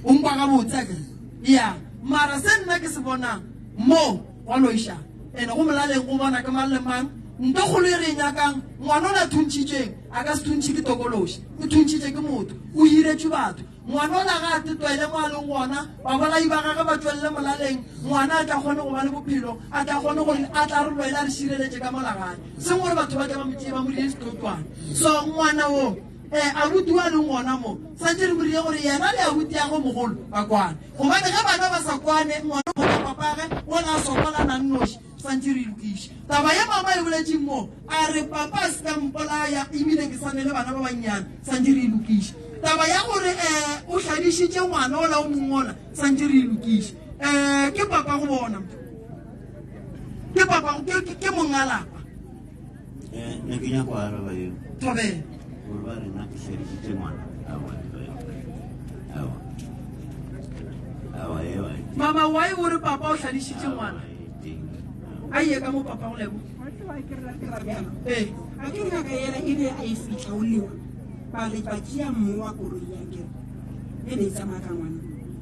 o nkwa gabotse a kere ya mara se nna ke se bonang mo wa loiša ene go molaleng go bona ke mang le mang nto kgolo e re e nyakang ngwana o la thuntšhitšeng a ka se thuntšhe ke tokološi o thuntšhitše ke motho o hiretšwe batho Ngwana ola ga a tetwaele mo a leng gona, babolai ba gagwe ba tšwelele molaleng, ngwana a tla kgone go ba le bophelo, a tla kgone gore a tla re lwele a re šireletše ka mola gae, seng gore batho ba tle ba mo tšee ba mo dire setotwane. So ngwana wo eh, abuti wa leng gona mo, santše re mo rile gore yena le abuti ya go mogolo ba kwane, gobane ge bana ba sa kwane, ngwana o hwetša papage ola a sokola na nnoši. Swantše re lokiše taba ye mama e boletšeng mo, a re papa a se ka mpolaya ebile ke swane le bana ba bannyane. Swantše re lokiše taba ya gore um o hladišitše ngwana ola o mongwe ola. Swantše re lokiše um ke papa go bona ke papa ke monga lapa. Eh, ne ke nyaka go araba eo. Thobela. Gore ba re nna ke hladišitše ngwana. Aowa, aowa. Aowa, eo a e teng. Mama, why o re papa o hladišitše ngwana? Aowa, e teng. A ye ka mo papa go lebo. Ee. A ke ngaka yela e be a e fitlha o lewa ba re ba tšea mmu wa koloi ya kere e ne e tsamaya ka ngwana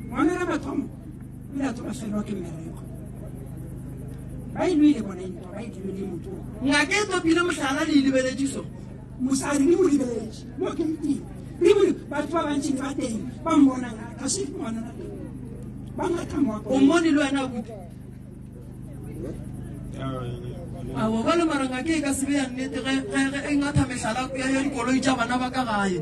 ngwana la mathomo o ile a thoma felwa ke mmereko ba e lwele bona ntwa ba e dilwe le motho Ngaka e topile mohlala le e lebeletše so. Mosadi le mo lebeletše mo keiting le mo batho ba bantši ba teng ba mmona ngaka se ngwana na teng ba ngata mo O mmone le wena abuti? Aowa bjale mara ngaka e ka se be ya nnete ge ge ge e ngatha mehlala ya ya dikoloi tša bana ba ka gae.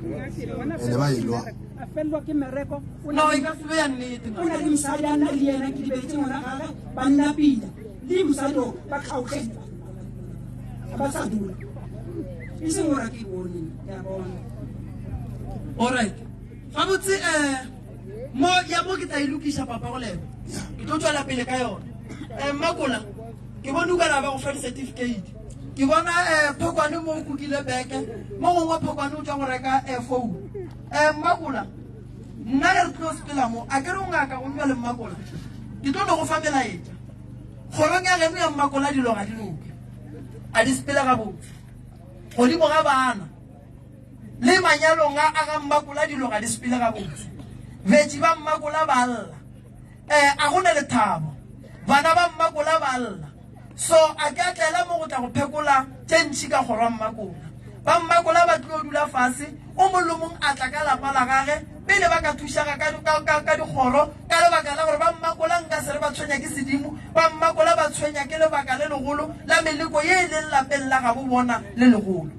Ene ba elwa. A fellwa ke mmereko. No, e ka se be ya nnete. O na le mosadi a nna le yena ke lebeletse ngwana gage ba nna pila le mosadi o ba kgaogile ga ba sa dula e seng gore ke bone ke a bona. Alright. Gabotse eh mo ya mo ke tla e lokiša papa go lebo. Ke tlo tšwela pele ka yona. Eh Mmakola ke bone o ka ra ba go fa di-certificate. Ke bona eh Phokwane mo o kukile beke mo gongwe Phokwane o tšwa go reka eh phone. Eh Mmakola nna ge re tlo sepela mo a ke re o ngaka gomme bjale Mmakola ke tlo no go fa melaetša. Kgorong ya geno ya Mmakola dilo ga di loke. A di sepele gabotse. Godimo ga bana le manyalong a a ga Mmakola dilo ga di sepele gabotse. Betši ba Mmakola ba lla. Eh a go na lethabo. Bana ba Mmakola ba lla. So a ke a tlela mo go tla go phekola tše ntši ka kgoro ya Mmakola. Ba Mmakola ba tlo dula fase, o mong le mong a tla ka lapa la gage pele ba ka thušega ka, ka, ka, ka dikgoro, ka lebaka la gore ba Mmakola nka se re ba tshwenya ke sedimo, ba Mmakola ba tshwenya ke lebaka le legolo la meleko ye e leng lapeng la gabo bona le legolo.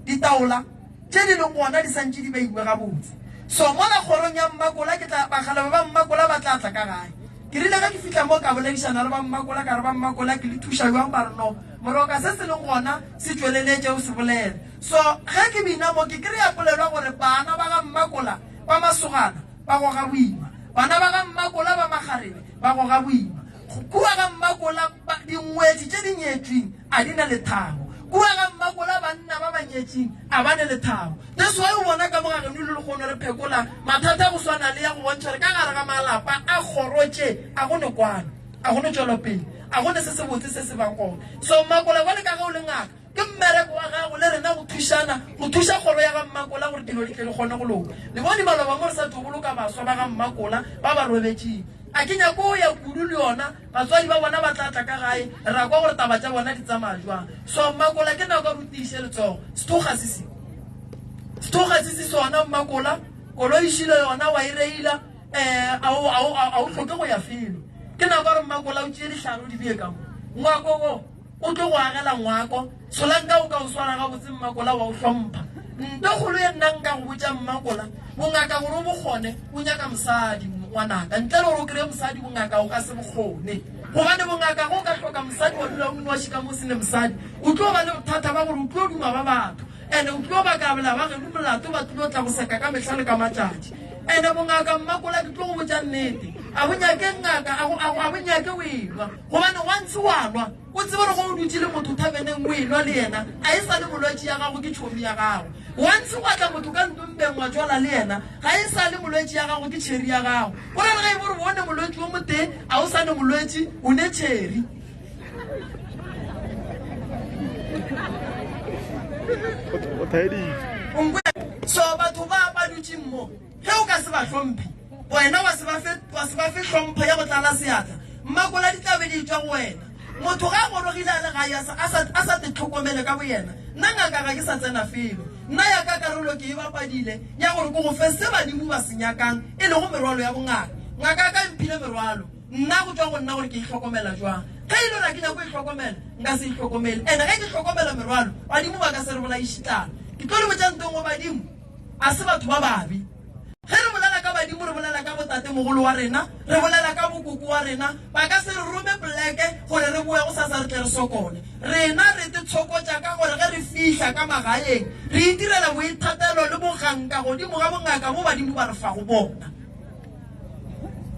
Ditaola tše di leng gona di santše di beilwe gabotse. So mola kgorong ya Mmakola ke tla, bakgalabje ba Mmakola ba tla tla ka gae. Ke rile ge ke fihla moo ka boledišana le ba Mmakola ka re, Ba Mmakola ke le thuša bjang? Ba re, No, Moroka se se leng gona se tšweleletše o se bolele. So ge ke bina mo ke kry-a polelo ya gore bana ba ga Mmakola ba masogana ba goga boima, bana ba ga Mmakola ba makgarebe ba goga boima. Kua ga Mmakola dingwetši tše di nyetšweng a di na lethabo. Kua ga Mmakola banna ba ba nyetšeng a ba ne lethabo. That's why o bona ka mo ga geno le lekgono re phekola mathata a go swana le ya go bontšha gore ka gare ga malapa a kgoro tše a go ne kwano, a go ne tšwelopele, a go ne se sebotse se se bang gona. So Mmakola bjale ka ge o le ngaka, Ke mmereko wa gago le rena go thušana go thuša kgoro ya ga Mmakola gore dilo di tle di kgone go loka. Le bone maloba mo re sa tšo boloka baswa ba ga Mmakola ba ba robetšeng. A ke nyako go ya kudu le yona, batswadi ba bona ba tla tla ka gae, ra kwa gore taba tša bona di tsamaya jwang. So Mmakola ke nako ya gore o tiiše letsogo. Sethoga se se. Sethoga se se sona Mmakola, koloi šilo yona wa e reila, um a o, a o, a o hloke go ya felo. Ke nako ya gore Mmakola o tšee dihlare o di bee ka mo. Ngwako wo. O tlo go agela ngwako. Solanka o ka o swara gabotse Mmakola wa o hlompha. Nto kgolo ye nna nka go botša Mmakola, bongaka gore o bo kgone, o nyaka mosadi ngwanaka. Ntle le gore o kry-e mosadi bongaka o ka se bo kgone. Gobane bongaka ge o ka hloka mosadi wa dula o nnoši ka mo o se ne mosadi, o tlo ba le bothata ba gore o tlo duma ba batho. Ene o tlo ba kabela ba geno molato ba tlo tla go seka ka mehla le ka matšatši. Ene bongaka Mmakola ke tlo go botša nnete, a bo nyake ngaka, a bo nyake o enwa. Gobane once wa nwa, o tsebe gore ge o dutše le motho thabeneng o enwa le yena, a e sa le molwetši ya gago, ke tšhomi ya gago. Once gwa tla motho ka ntompeng wa tšwala le yena, ga e sa le molwetši ya gago, ke tšheri ya gago. Go ra le ge e bo re bone molwetši o motee, a o sa ne molwetši, o ne tšheri. So batho ba ba dutšeng mo, Ge o ka se ba hlomphe, wena wa se ba fe, wa se ba fe hlompho ya go tlala seatla, mmakola di tla be di etšwa go wena. Motho ge a gorogile a le gae a sa, a sa, a sa tetlhokomele ka boyena, nna ngaka ga ke sa tsena felo. Nna ya ka karolo ke e bapadile ya gore ke go fe se badimo ba se nyakang, e lego merwalo ya bongaka. Ngaka ya ka e mphile merwalo, nna go tšwa go nna gore ke e hlokomela jwang. Ge e le gore ga ke nyake go e hlokomela, nka se e hlokomele. And-e ge ke hlokomela merwalo, badimo ba ka se re bolaiše tlala. Ke tlo le botša nto nngwe, badimo A se batho ba babe. Ge re bolela ka badimo, re bolela ka botatemogolo wa rena, re bolela ka bokoko wa rena. Ba ka se re rome poleke gore re boe gosasa re tle re sokole. Rena re te tshokotša ka gore ge re fihla ka magaeng, re itirela boithatelo le boganka godimo ga bongaka bo badimo ba re fago bona.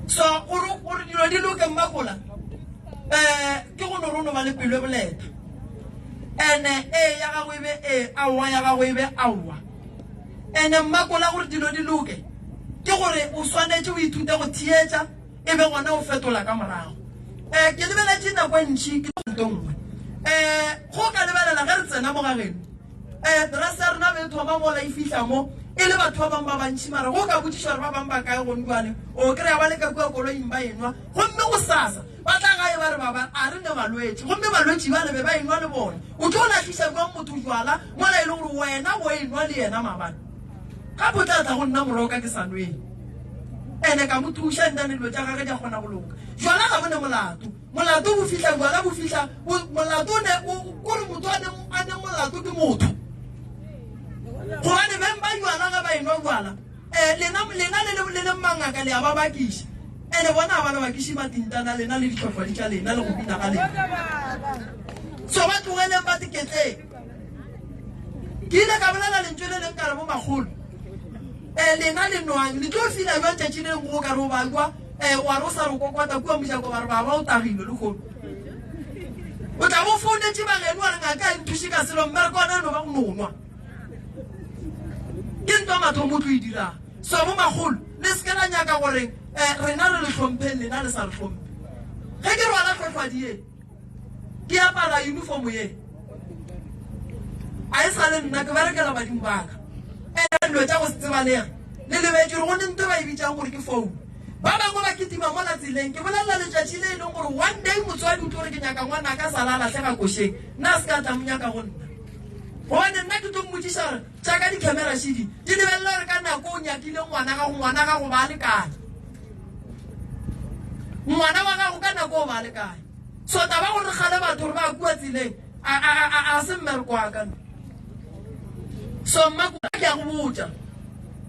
So gore, gore dilo di loke Mmakola, um ke go no re o no ba le pelo e boleta. Ene ee ya gago e be ee, aowa ya gago e be aowa. Ene mmakola gore dilo di loke ke gore o swanetše o ithute go theetša e be gona o fetola ka morago. Um ke lebeletše nako e ntši ke nto nngwe. Um go ka lebelela ge re tsena mo ga geno um dress ya rena be e thoma mola e fihla mo e le batho ba bangwe ba bantši mara go ka botšišwa gore ba bangwe ba kae gone bjale o kry-a ba le ka kua koloing ba enwa gomme go sasa Ba tla gae ba re, Baba, a re ne balwetši. Gomme balwetši bale be ba enwa le bona. O tlo lahliša bjang motho jwala mola e le gore wena o enwa le yena maabane? Gape o tla tla go nna moroka ke sa nweng. Ene ka mo thuša ntane dilo tša gage di a kgona go loka. Jwala ga bo ne molato. Molato bo fihla, jwala bo fihla, molato o ne, kore motho a ne, a ne molato ke motho. Gobane beng ba jwala ge ba enwa jwala, Eh, lena, lena le le, le le mangaka le a ba bakiša. Ene bona ga ba le bakiše matintana lena le ditlhohlwadi tša lena le go bina ga lena. So ba tlogeleng ba teketleng. Ke ile ka bolela lentšu le leng ka re bo makgolo. Eh, lena le nwang, le tlo fila jwang tšatši le lengwe go ka re o bakwa, eh, wa re o sa re o kokota kua mojako ba re baba o tagilwe lehono. O tla bo founetše bageno wa re ngaka e nthuše ka selo mmereko ona e no ba go no nwa. Ke ntwa mathomo o tlo e dirang. So bo makgolo, le se ke la nyaka gore um rena re le hlompheng lena le sa re hlomphe. Ge ke rwala tlhotlhwadi ye, ke apara uniform ye, a e sa le nna ke berekela badimo ba ka. Ene dilo tša go se tsebalege le lebetše gore go ne nto ba e bitšang gore ke phone. Ba bangwe ba kitima mola tseleng. Ke bolelela letšatši le e leng gore one day motswadi o tlo re ke nyaka ngwanaka sala a lahlega košeng, nna a se ka tla mo nyaka go nna. Gobane nna ke tlo mmotšiša gore tša ka di-camera šedi di lebelela gore ka nako o nyakile ngwana gago, ngwana gago ba le kae? Ngwana wa gago ka nako o ba le kae? So taba gore kgale batho gore ba kua tseleng a a a a se mmereko wa ka. So mmakola ke a go botša.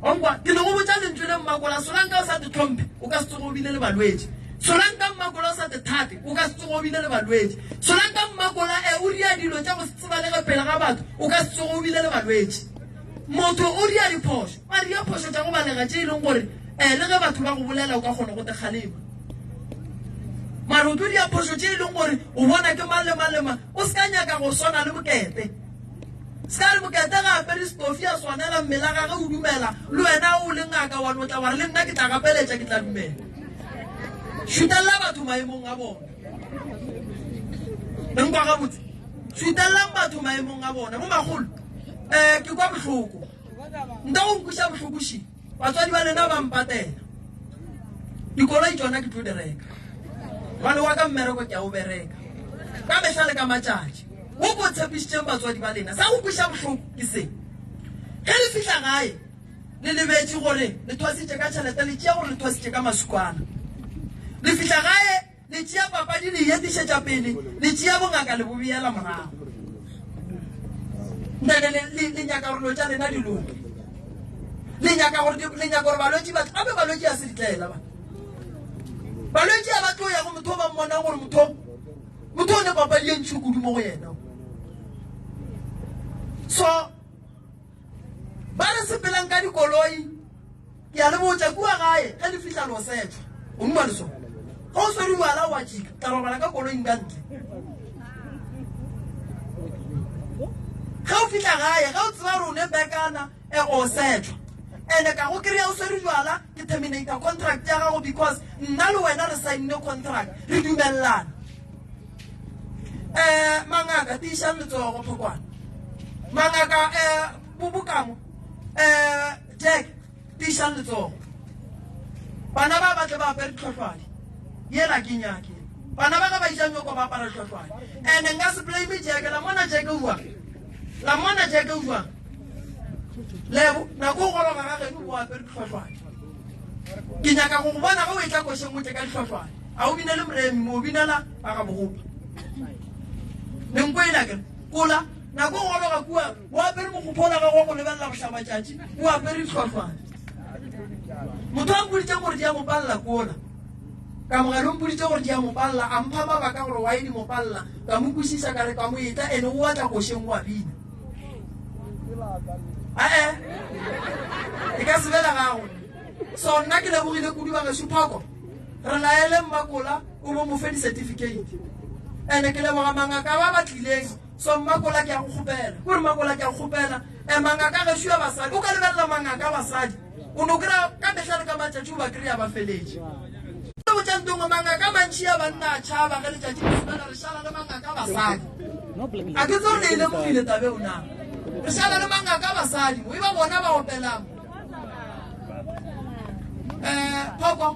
Onkwa ke le go botša lentšu le mmakola solanka o sa te tlhomphe o ka se tsoge o bile le balwetši. Solanka mmakola o sa te thate o ka se tsoge o bile le balwetši. Solanka mmakola e o ria dilo tša go se tsebalege pele ga batho o ka se tsoge o bile le balwetši. Motho o ria diphošo, a ria phošo tša go balega tše e leng gore um le ge batho ba go bolela o ka kgona go te kgalema. Mara o tlo dia phošo tše e leng gore o bona ke mang le mang le mang, o se ka nyaka go swana le bokete. Se ka re bokete ga apere setofi a swanela mmele gage o dumela le wena o le ngaka wa no tla wa re le nna ke tla gapeletša ke tla dumela. Šutelela batho maemong a bona. Le nkwa gabotse? Šutelelang batho maemong a bona. Bo magolo, um ke kwa bohloko. Nta go nkweša bohloko še. Batswadi ba lena ba mpatela. Dikoloi tšona ke tlo di reka. Gobane wa ka mmereko ke a o bereka. Ka mehla le ka matšatši. Wo ke o tshepišitšeng batswadi ba lena. Sa go kweša bohloko ke se. Ge le fihla gae, le lebetše gore le thwasitše ka tšhelete, le tšea gore le thwasitše ka masukwana. Le fihla gae, Le tšea papadi le e etišetša pele, le tšea bongaka le bo beela morago. Ntate, le, le, le nyaka gore dilo tša lena di loke. Le nyaka gore, le nyaka gore balwetši ba gape balwetši a se ditlaela ba. Balwetši a ba tlo ya go motho o ba mmonang gore motho motho o ne papadi e ntši kudu mo go yena. So ba re sepelang ka dikoloi Ke a le botša, kua gae ge le fihla lo setšwa. O mma le sona. Ge o swere bjala wa tšika, tla robala ka koloing ka ntle. Ge o fihla gae, ge o tseba gore o ne bekana, e o setšwa. Ene ka go kry-a o swere jwala, ke terminator contract ya gago because nna le wena re sainne contract, re dumelelana. Eh, mangaka, tiišang letsogo phokwana. Mangaka, eh, bobokamo, eh, Jack, tiišang letsogo. Bana ba ba tle ba apere ditlhohlwane. Yela ke nyake. Bana ba ge ba iša nyoko ba apara ditlhohlwane. Ene nka se blame Jack, la mona Jack o jwang? La mona Jack o jwang? Lebo, nako o goroga ga geno o apere ditlhohlwane. Ke nyaka go go bona ge o etla košeng o tle ka ditlhohlwane. A o binele moremi mo o binela ba ga bogopa. Lenko ela ke kola nako o goroga kua O apere mokgopho la gagwe wa go lebelela bohlabatšatši, o apere dihlwahlwane. Motho a mpoditše gore di a mo palela kola. Kamogelo o mpoditše gore di a mo palela, a mpha mabaka gore why di mo palela. Ka mo kwešiša ka re ka mo etla ene o atla košeng o a bina. Ae, e ka se be la gago. So nna ke lebogile kudu bagešo Phoko. Re laele Mmakola o bo mo fe di-certificate. Ene ke leboga mangaka ba ba tlileng. So Mmakola ke a go kgopela. Kore Mmakola ke a go kgopela. Eh, mangaka gešo ya basadi. O ka lebelela mangaka a basadi. O no kry-a ka mehla le ka matšatši o ba kry-a ba feletše. Ke botša ntongwe mangaka a mantši a banna a tšhaba ge letšatši le sobela re šala le mangaka a basadi. A ke tse gore le e lemogile tabeo na. Re šala le mangaka a basadi mo e ba bona ba opelang. Eh, Phoko,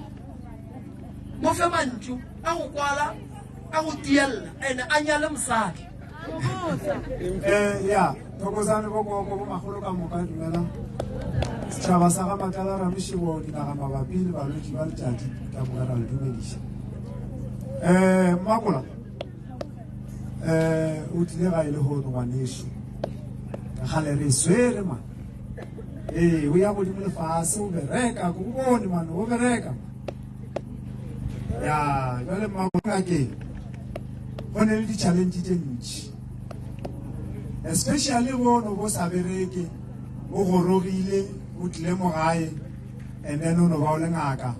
mo fe mantšu a go kwala a go tiella ene a nyale mosadi. Eh, ya thokozane bokoko bomagolo ka moka dumela setšhaba sa ga matlala ramešebo dinaga mabapi le balwetši ba letšatši ka moka ra le dumediša um mmakola um o tlile ga e le gono ngwaneso gale re swere man ee o ya godimo lefase o bereka ko bone man o bereka ya jale mmakake go ne le di-challenge tše ntši especially bono bo sa bereke o gorogile o tlile mo gae and then o no ba o le ngaka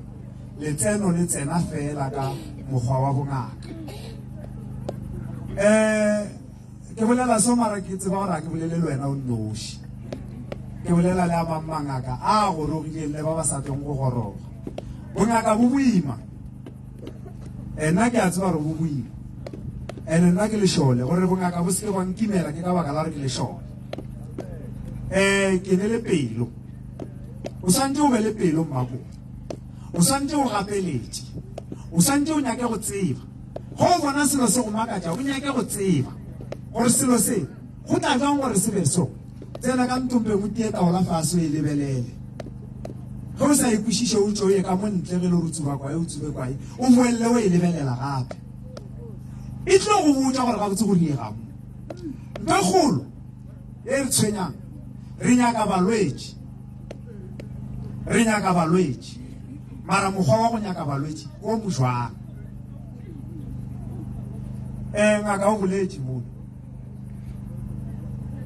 letseno le tsena fela ka mokgwa wa bongaka um Ke bolela so mara ke tseba gore a ke bolele le wena o nnoši. Ke bolela le a mang mangaka a gorogileng le ba ba sa tlong go goroga. Bongaka bo boima. Nna ke a tseba gore bo boima. Ene nna ke lešole gore bongaka bo se ke bwa nkimela ke ka baka la gore ke lešole. Um ke ne le pelo. O swantse o be le pelo mmako. O swantse o gapeletše. O swantse o nyake go tseba. Ge o bona selo se go makatša, o nyake go tseba gore selo se Go tla jwang gore se be so? Tsena ka ntompeng o tie taola fase o e lebelele. Ge o sa e kwešiše o tšwe o ye ka mo ntle ge e le gore o tsuba kwae o tsube kwae o boelele o e lebelela gape. E tlo go botša gore gabotse go diega mo. Ntho e kgolo e re tshwenyang re nyaka balwetši. Re nyaka balwetši. Mara mokgwa wa go nyaka balwetši ke o mojwang. Eh ngaka o boletše mo.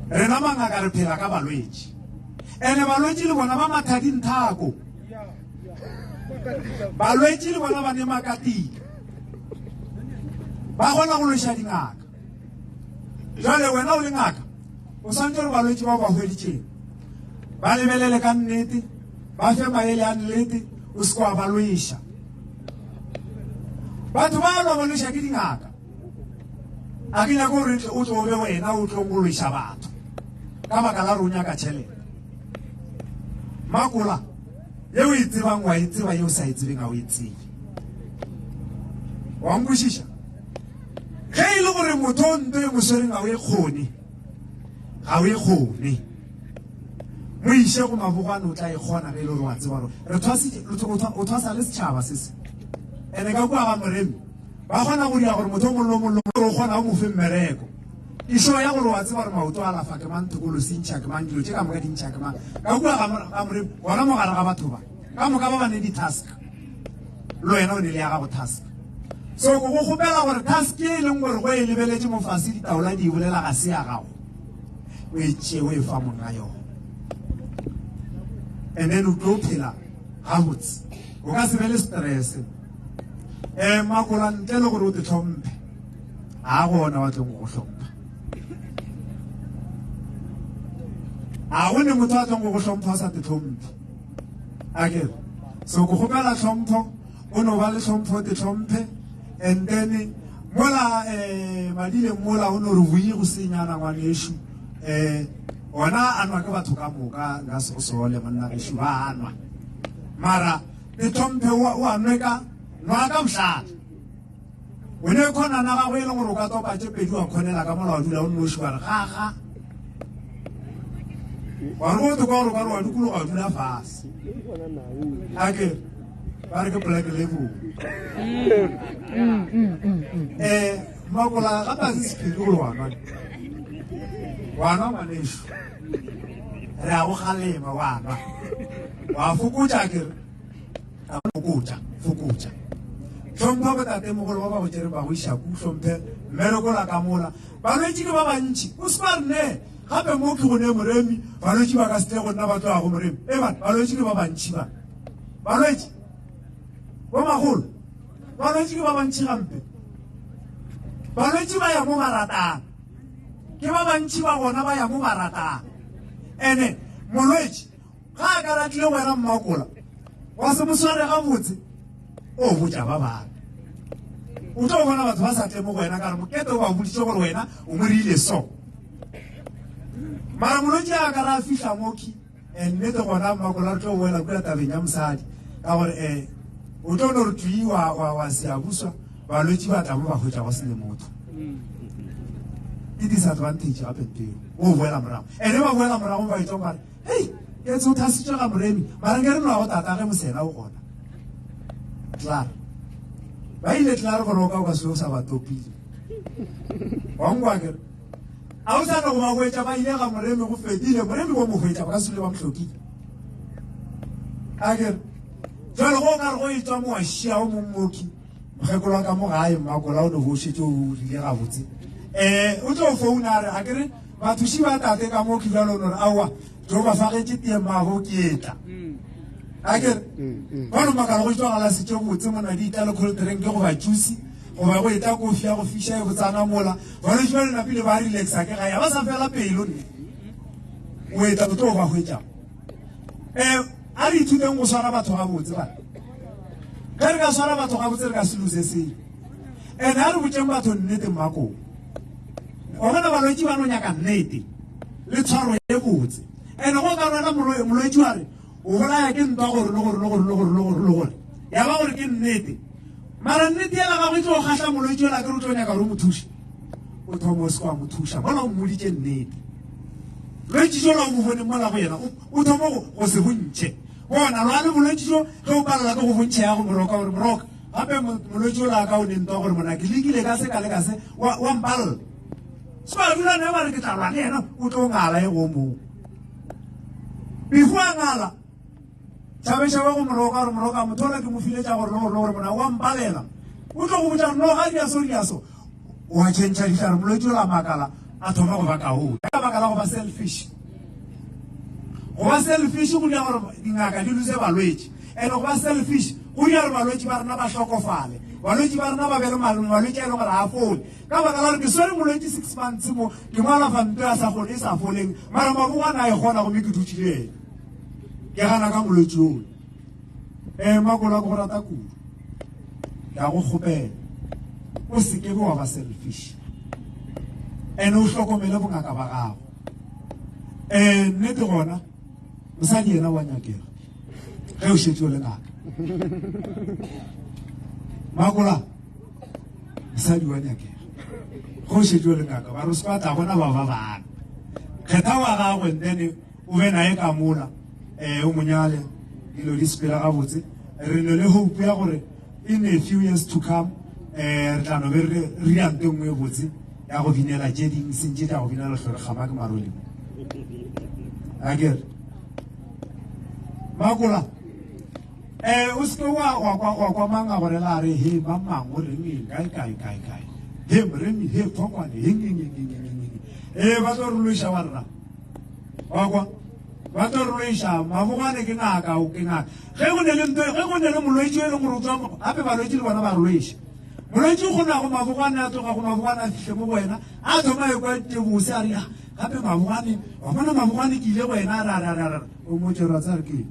Rena mangaka re phela ka balwetši. Ene balwetši le bona ba matha dinthako. Balwetši le bona ba ne makatika. Ba kgona go lweša dingaka. Jwale wena o le ngaka, o swantse gore balwetši bao ba hweditšeng ba lebelele ka nnete, ba fe maele a nnete, o se wa ba lweša. Batho ba lwa ba lweša ke dingaka. A ke nyake gore o tlo be wena o tlo go lweša batho ka baka la gore o nyaka tšhelete. Makola ye o e tsebang wa e tseba, ye o sa e tsebeng ga o e tsebe. Wa nkwešiša? Ge e le gore motho o nto e mo swereng ga o e kgone, ga o e kgone, mo iše go mabogwane o tla e kgona ge e le gore wa tseba gore re thwasitše, o thwasa le setšhaba se se. Ene ka kua ga Moremi ba kgona go dira gore motho o mongwe le o mongwe o kgona o mo fe mmereko. Ke sure ya gore wa tseba gore maoto a alafa ke mang, thokolo se ntšha ke mang, dilo tše ka moka di ntšha ke mang. Ka kua ga Moremi gona mo gare ga batho ba ka moka ba ba ne di-task, le wena o ne le ya gago task. So ko go kgopela gore task e leng gore go e lebeletše mo fase ditaola di e bolela ga se ya gago, o e tšee o e fa monga yona, and then o tlo phela gabotse, o ka se be le stress. Um makola ntle le gore o te tlhomphe, ga gona wa tlong go go hlompha. Ga go ne motho a tlong go go hlompha o sa te tlhomphe. A ke so ko kgopela tlhompho, o no ba le tlhompho, o te tlhomphe, and then mola um madileng mola o no re boi go senyana ngwanešu, um ona a nwa ke batho ka moka, nka se go sole monna gešo ba nwa, mara te tlhomphe o a nwe ka nwa ka bohlale. O ne khonana gago e leng gore o ka topa tše pedi wa khonela ka mola wa dula o nnoši wa re gaga. Wa re o te kwa gore ka re wa dikologa wa dula fase. A ke ba re ke black label. Eh makola gape a se sephiri gore wa nwa. Wa nwa ngwanešu. Re a go kgalema wa nwa. Wa fokotša ke re. Fokotša, fokotša. Hlompha botatemogolo ba ba go tšereng ba go iša ku, hlomphe mmereko la ka mola. Balwetši ke ba bantši, o se ba re ne gape mo ke go ne moremi, balwetši ba ka se tle go nna ba tloga go moremi. E bana, balwetši ke ba bantši ba. Balwetši, bo magolo, balwetši ke ba bantši gampe. Balwetši ba ya mo ba ratang. Ke ba bantši ba gona ba ya mo ba ratang. Ene, molwetši, Ga a ka ratile wena mmakola, wa se mo sware gabotse, o botša ba bangwe. O tlo bona batho ba sa tle mo go wena ka re mokete o ba boditše gore wena o mo rile so. Mara molwetši a ka ra fihla moki, eh, nnete gona mmakola re tlo boela kua tabeng ya mosadi ka gore eh, o tlo no re tui wa, wa, wa seabuswa balwetši ba tla mo ba hwetša go se le motho. Ke disadvantage gape ntho eo, o boela morago. Ene ba boela morago ba etšwa ba re Hei, ke tse o thasitše ga moremi, mara nke re nwago tata ge mosena o gona. Klaar. Ba ile klaar gore o ka o ka se o sa ba topile. Wa nkwa ke re. A o sa no go ba hwetša ba ile ga moremi go fedile, moremi bo mo hwetša ba ka se le ba mo hlokile. A ke re. Jwale go ka re go etšwa mo wa šia o mong mooki. Mokgekolo wa ka mo gae mmakola o ne go šetše o rile gabotse. Eh, o tlo founa a re a ke re bathuši ba tate ka mo ke bjalo no re aowa jo ba fagetše tee mmago ke etla. A ke re ba no makala go tšwa galase tše botse mona di tla le cold drink goba juice goba go etla kofi ya go fiša e botsana mola. Balwetši ba le napile ba relaxa ke gae ba sa fela pelo nne. O etla o tlo ba hwetša. Eh, a re ithuteng go swara batho gabotse bana. Ge re ka swara batho gabotse re ka se lose selo. And a re botšeng batho nnete mmakong. Wa bona balwetši ba no nyaka nnete le tshwaro e botse. And go ka rwela molwetši wa re o bolaya ke ntwa gore le gore le gore le gore le gore le gore. Ya ba gore ke nnete. Mara nnete yela gagwe e tlo kgahla molwetši yola ke re o tlo nyaka gore o mo thuše. o thoma o se kwa mo thuša mola o mmoditše nnete. Bolwetši bjola o bo boneng mola go yena o thoma go se bontšhe. Bona lwale bolwetši bjo ge o palela ke go bontšha ya go moroka gore moroka gape molwetši ola a ka o ne ntwa gore mona ke lekile ka se ka le ka se wa wa mpalela. Se ba dula ne ba re ke tla lwa le yena o tlo ngala e go mong. Before a ngala Tšhabešaba go Moroka gore Moroka motho ola ke mo file tša gore le gore le gore mona wa mpalela. O tlo go botša gore no ga di a so di a so. Wa tšhentšha dihlare molwetši ola makala a thoma go ba kaone. Ka baka la go ba selfish. Go ba selfish go dira gore dingaka di lose balwetši. And go ba selfish go dira gore balwetši ba rena ba hlokofale. Balwetši ba rena ba be le malwetši a e leng gore ga a fole. Ka baka la gore ke swere molwetši 6 months mo ke mo alafa nto ya sa gone e sa foleng mara mabogwana a e kgona gomme ke dutše le ena. Ke gana ka molwetši oyo. Ee, Makola, ke go rata kudu. Ke a go kgopela, o se ke be wa ba selfish. Ene o hlokomele bongaka ba gago. Ee, nnete gona, mosadi yena wa nyakega ge o šetše o le ngaka. Makola, mosadi wa nyakega ge o šetše o le ngaka. Ba re o se ka tla bona ba ba bana. Kgetha wa gago and then o be naye ka mola um o mo nyale dilo di sepela gabotse re ne le hope ya gore in a few years to come um re tla no be re dira nto e nngwe e botse ya go binela tše ding seng tše tša go binela hlore kgama ke marolimo a kere makola um o seke wa kwa mang a gore la re he mang mang o reng eng kae kae kae kae he moremi he thokwane he eng eng eng eng eng ee ba tlo re loiša wa rra Wa kwa? Ba tlo re loiša, mabogwane ke ngaka, o ke ngaka. Ge go ne le nto, ge go ne le molwetši e leng gore o tswa, gape balwetši le bona ba re loiša. Molwetši o kgona go mabogwane a tloga go mabogwane a fihle mo go wena, a thoma e kwa tebose a re ya, gape mabogwane, wa bona mabogwane ke ile go wena a re a re a re a re, o mo tšerwa tsa re ke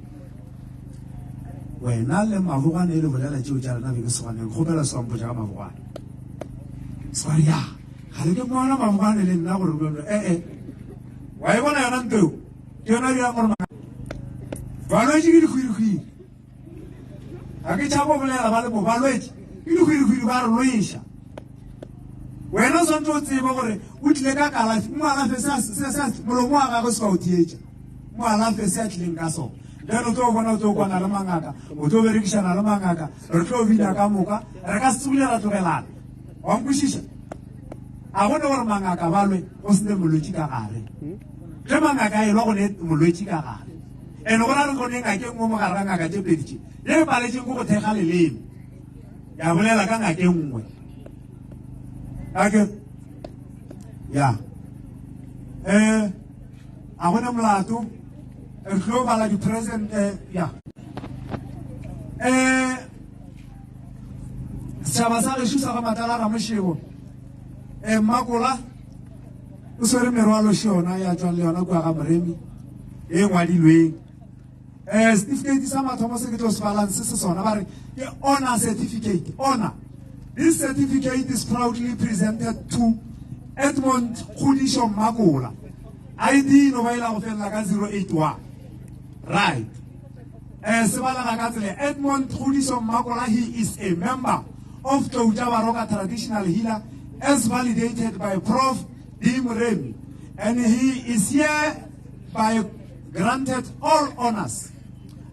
wena le mabogwane e le bolela tšeo tša rena be ke segwane, ke kgopela swampotša ka mabogwane. Sware ya, ga le ke bona mabogwane le nna gore eh eh. Wa e bona yona nto eo? Ke yona dirang gore balwetši ke dikgwirikgwiri. Ga ke tšhabo bolela ba le mo balwetši ke dikgwirikgwiri ba re lweša. Wena o swanetše o tsebe gore o tlile ka kalafi, mo alafe se molomo wa gagwe se ka o theetša. Mo alafe se a tlileng ka sona. Then o tlo bona o tlo kwana le mangaka, o tlo berekišana le mangaka, re tlo bina ka moka, re ka se tsogile ra tlogelana. Wa nkwešiša? A go ne gore mangaka ba lwe go se ne molwetši ka gare. Ge mangaka a elwa go ne molwetši ka gare. Ene go ra re go ne ngaka e nngwe mo gare ga ngaka tše pedi tše, ye e paletšeng ke go thekga leleme, ya bolela ka ngaka e nngwe. Ake ya eh a go ne molato re tlo bala di-present eh, ya eh Setšhaba sa gešo sa ga Matlala Ramošego, eh, Mmakola o swere merwalo še yona ya tšwang le yona kua ga Moremi e ngwadilweng. Eh, certificate sa mathomo se ke tlo se balang se se sona ba re ke honor certificate. Honor. This certificate is proudly presented to Edmond Kgodišo Mmakola. ID no ba e la go felela ka 081. Right. Eh, se balega ka tsela Edmond Kgodiso Mmakola he is a member of Tlou tša Baroka Traditional Healer as validated by Prof D Moremi and he is hereby granted all honors,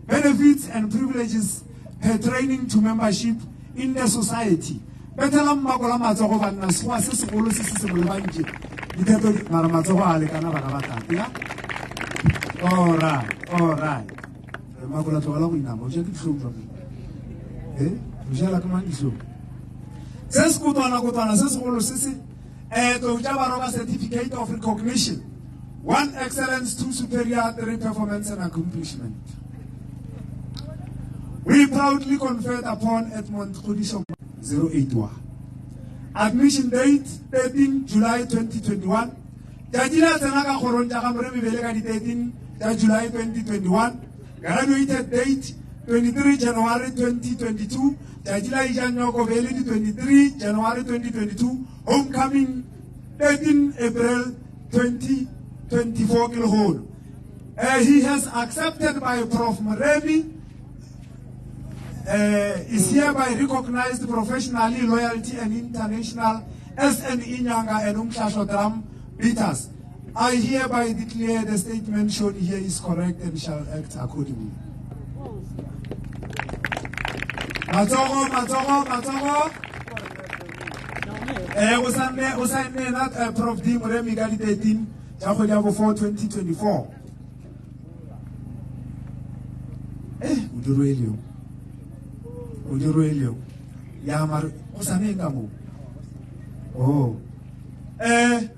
benefits and privileges pertaining to membership in the society. Bethela Mmakola matsogo banna sekgowa se segolo se se se bolebantše ditheto mara matsogo a lekana bana ba tate ya all right all right Makola tlogela go inama o ja ke dihlong jwa e o jela ke mang dihlong se se kotwana kotwana se segolo se se um tlou tša baroka certificate of recognition one excellence two superior three performance and accomplishment we proudly conferred upon Edmond Kgodiso 081 admission date 13 July 2021 Tšatši la tsena ka kgorong tša ga Moremi bele ka di 13 tša July 2021. Graduated date 23 January 2022. Tšatši la ija nyoko bele di 23 January 2022. Homecoming 13 April 2024 ke lehono. He has accepted by Prof Moremi is hereby recognized professionally loyalty and international SN Inyanga and Umhlahlo Drum Beaters. I hereby declare the statement shown here is correct and shall act accordingly. Matsogo, matsogo, matsogo. Eh, o saenne o saenne ena eh, Prof D Moremi ka di 13 tša kgwedi ya bo 4 2024. Eh, o di rwele yo. O di rwele yo. Ya mare o sa neng ka mo. Oh. Eh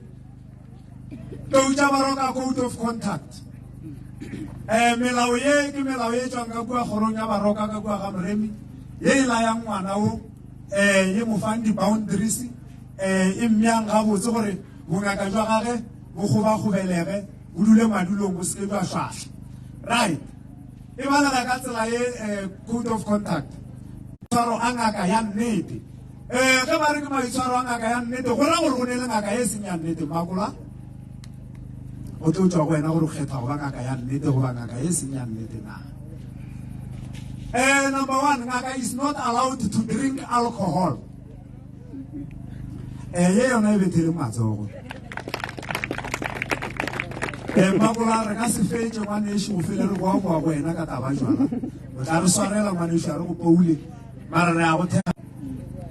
Tou tša Baroka Code of Conduct. Eh melao ye ke melao ye tšwang ka kua kgorong ya Baroka ka kua ga Moremi ye e layang ngwana o eh ye mo fang di-boundaries eh e mmeyang gabotse gore bongaka jwa gage bo gobagobelege bo dule madulong bo seke jwa šwahla. Right. E balega ka tsela ye eh, code of conduct. Tshwaro a ngaka ya nnete. Eh, ge ba re ke maitshwaro a ngaka ya nnete go ra gore go ne le ngaka e seng ya nnete makola o tlo tswa go wena gore o kgetha go ba ngaka ya nnete goba ngaka e seng ya nnete na eh number one ngaka is not allowed to drink alcohol eh ye yona e bethele matsogo eh makola re ka se fetše ngwanešu go fele re boa boa go wena ka taba jwala o tla re swarela ngwanešu a re go poule mara re a go thekga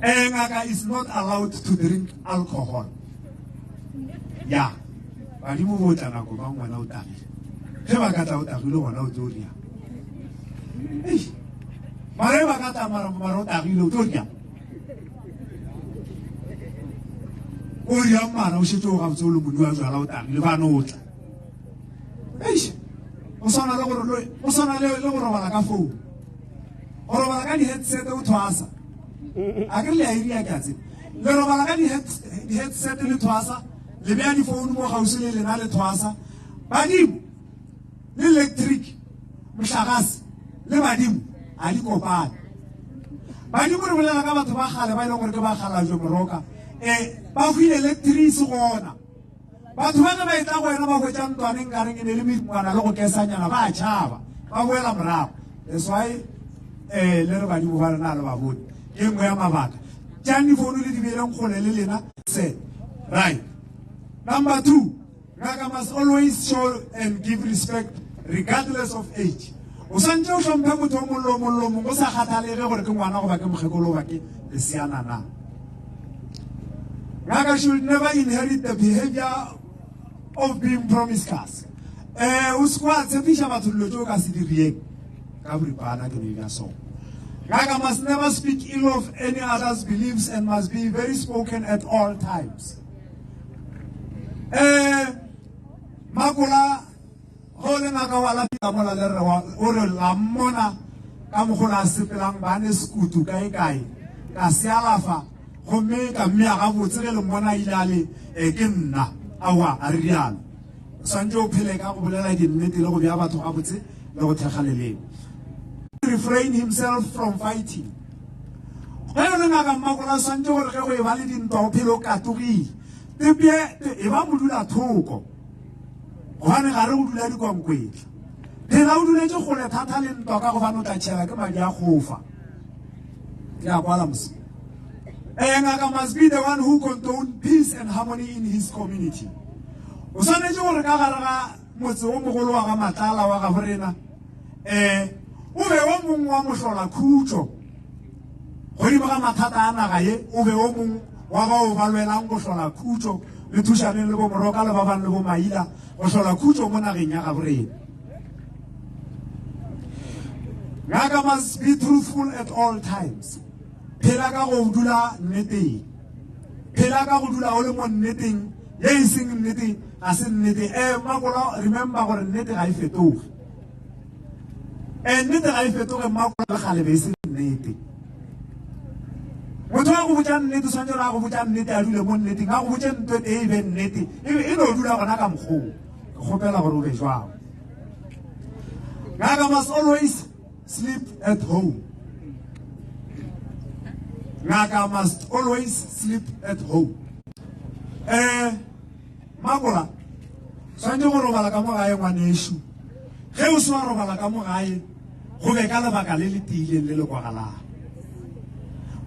eh ngaka is not allowed to drink alcohol ya badimo bo tla nako mang ngwana o tagile ge ba ka tla o tagile gona o tlo ria mara e ba ka tla mara mara o tagile o tlo ria o riang mara o šetse o gabotse o le monni wa jala o tagile ba no tla eish o swana le gore o swana le go robala ka founu o robala ka di-headset o thwasa a ke re le a iria ke a tseba le robala ka di-headset le thwasa le beya difounu mo gausi le lena le thwasa badimo le electric mohlagase le badimo a di kopane badimo re bolela ka batho ba gale ba e leng gore ke ba galajwe moroka um ba hwile electric gona Batho ba ge ba etla go wena ba hwetša ntwane nkareng e ne le medingwana le go kesanyana ba a tšhaba ba boela morago. That's why eh le re badimo ba rena le ba bone. Ke nngwe ya mabaka. Tšeang difounu le di beeleng kgole le lena se. Right. Number 2, ngaka must always show and give respect regardless of age. O swantše o hlomphe motho o mongwe le o mongwe le o mongwe go sa kgathalege gore ke ngwana goba ke mokgekolo goba ke leseana na. Ngaka should never inherit the behavior of being promiscuous. Eh, o se kwa tshepiša batho dilo tše o ka se dirieng ka boripana ke no so. Ngaka must never speak ill of any other's beliefs and must be very spoken at all times. Eh, Makola Ge o le ngaka o alafi mola le re o re la mmona ka mokgwa a sepelang ba ne sekutu kae kae ka se alafa gomme ka mmea gabotse ge le mmona a ile a le e ke nna aowa a re rialo o swantse o phele ka go bolela dinnete le go bea batho gabotse le go thekga leleme refrain himself from fighting ge o le ngaka mmakola o swantse gore ge go e ba le dintwa o phele o katogile tepye e ba modula thoko Gobane ga re go dula dikwankwetla. Phela o duletše kgole thata le ntwa ka gobane o tla tšhela ke madi a kgofa. Ke a kwala mose. Eh, ngaka must be the one who condone peace and harmony in his community. O swanetše gore ka gare ga motse o mogolo wa ga Matlala wa gabo rena eh o be o mongwe wa mohlola khutšo godimo ga mathata a naga ye o be o mongwe wa bao ba lwelang go hlola khutšo le thušaneng le bomoroka le ba bang le bomaila go hlola khutšo mo nageng ya gabo rena ngaka must be truthful at all times phela ka go dula nneteng phela ka go dula o le mo nneteng ye e seng nnete ga se nnete um makola remember gore nnete ga e fetoge um nnete ga e fetoge mmakola le gale be e se nnete motho wa go botša nnete tshwanetse gore a go botša nnete a dule mo nneteng a go botše nto e e be nnete e be e no dula gona ka mokgoo ke kgopela gore o be jwang ngaka must always sleep at home ngaka must always sleep at home um Makola, swanetše go robala ka mo gae ngwanešu. Ge o se wa robala ka mo gae, go be ka lebaka le le tiileng le le kwagalago.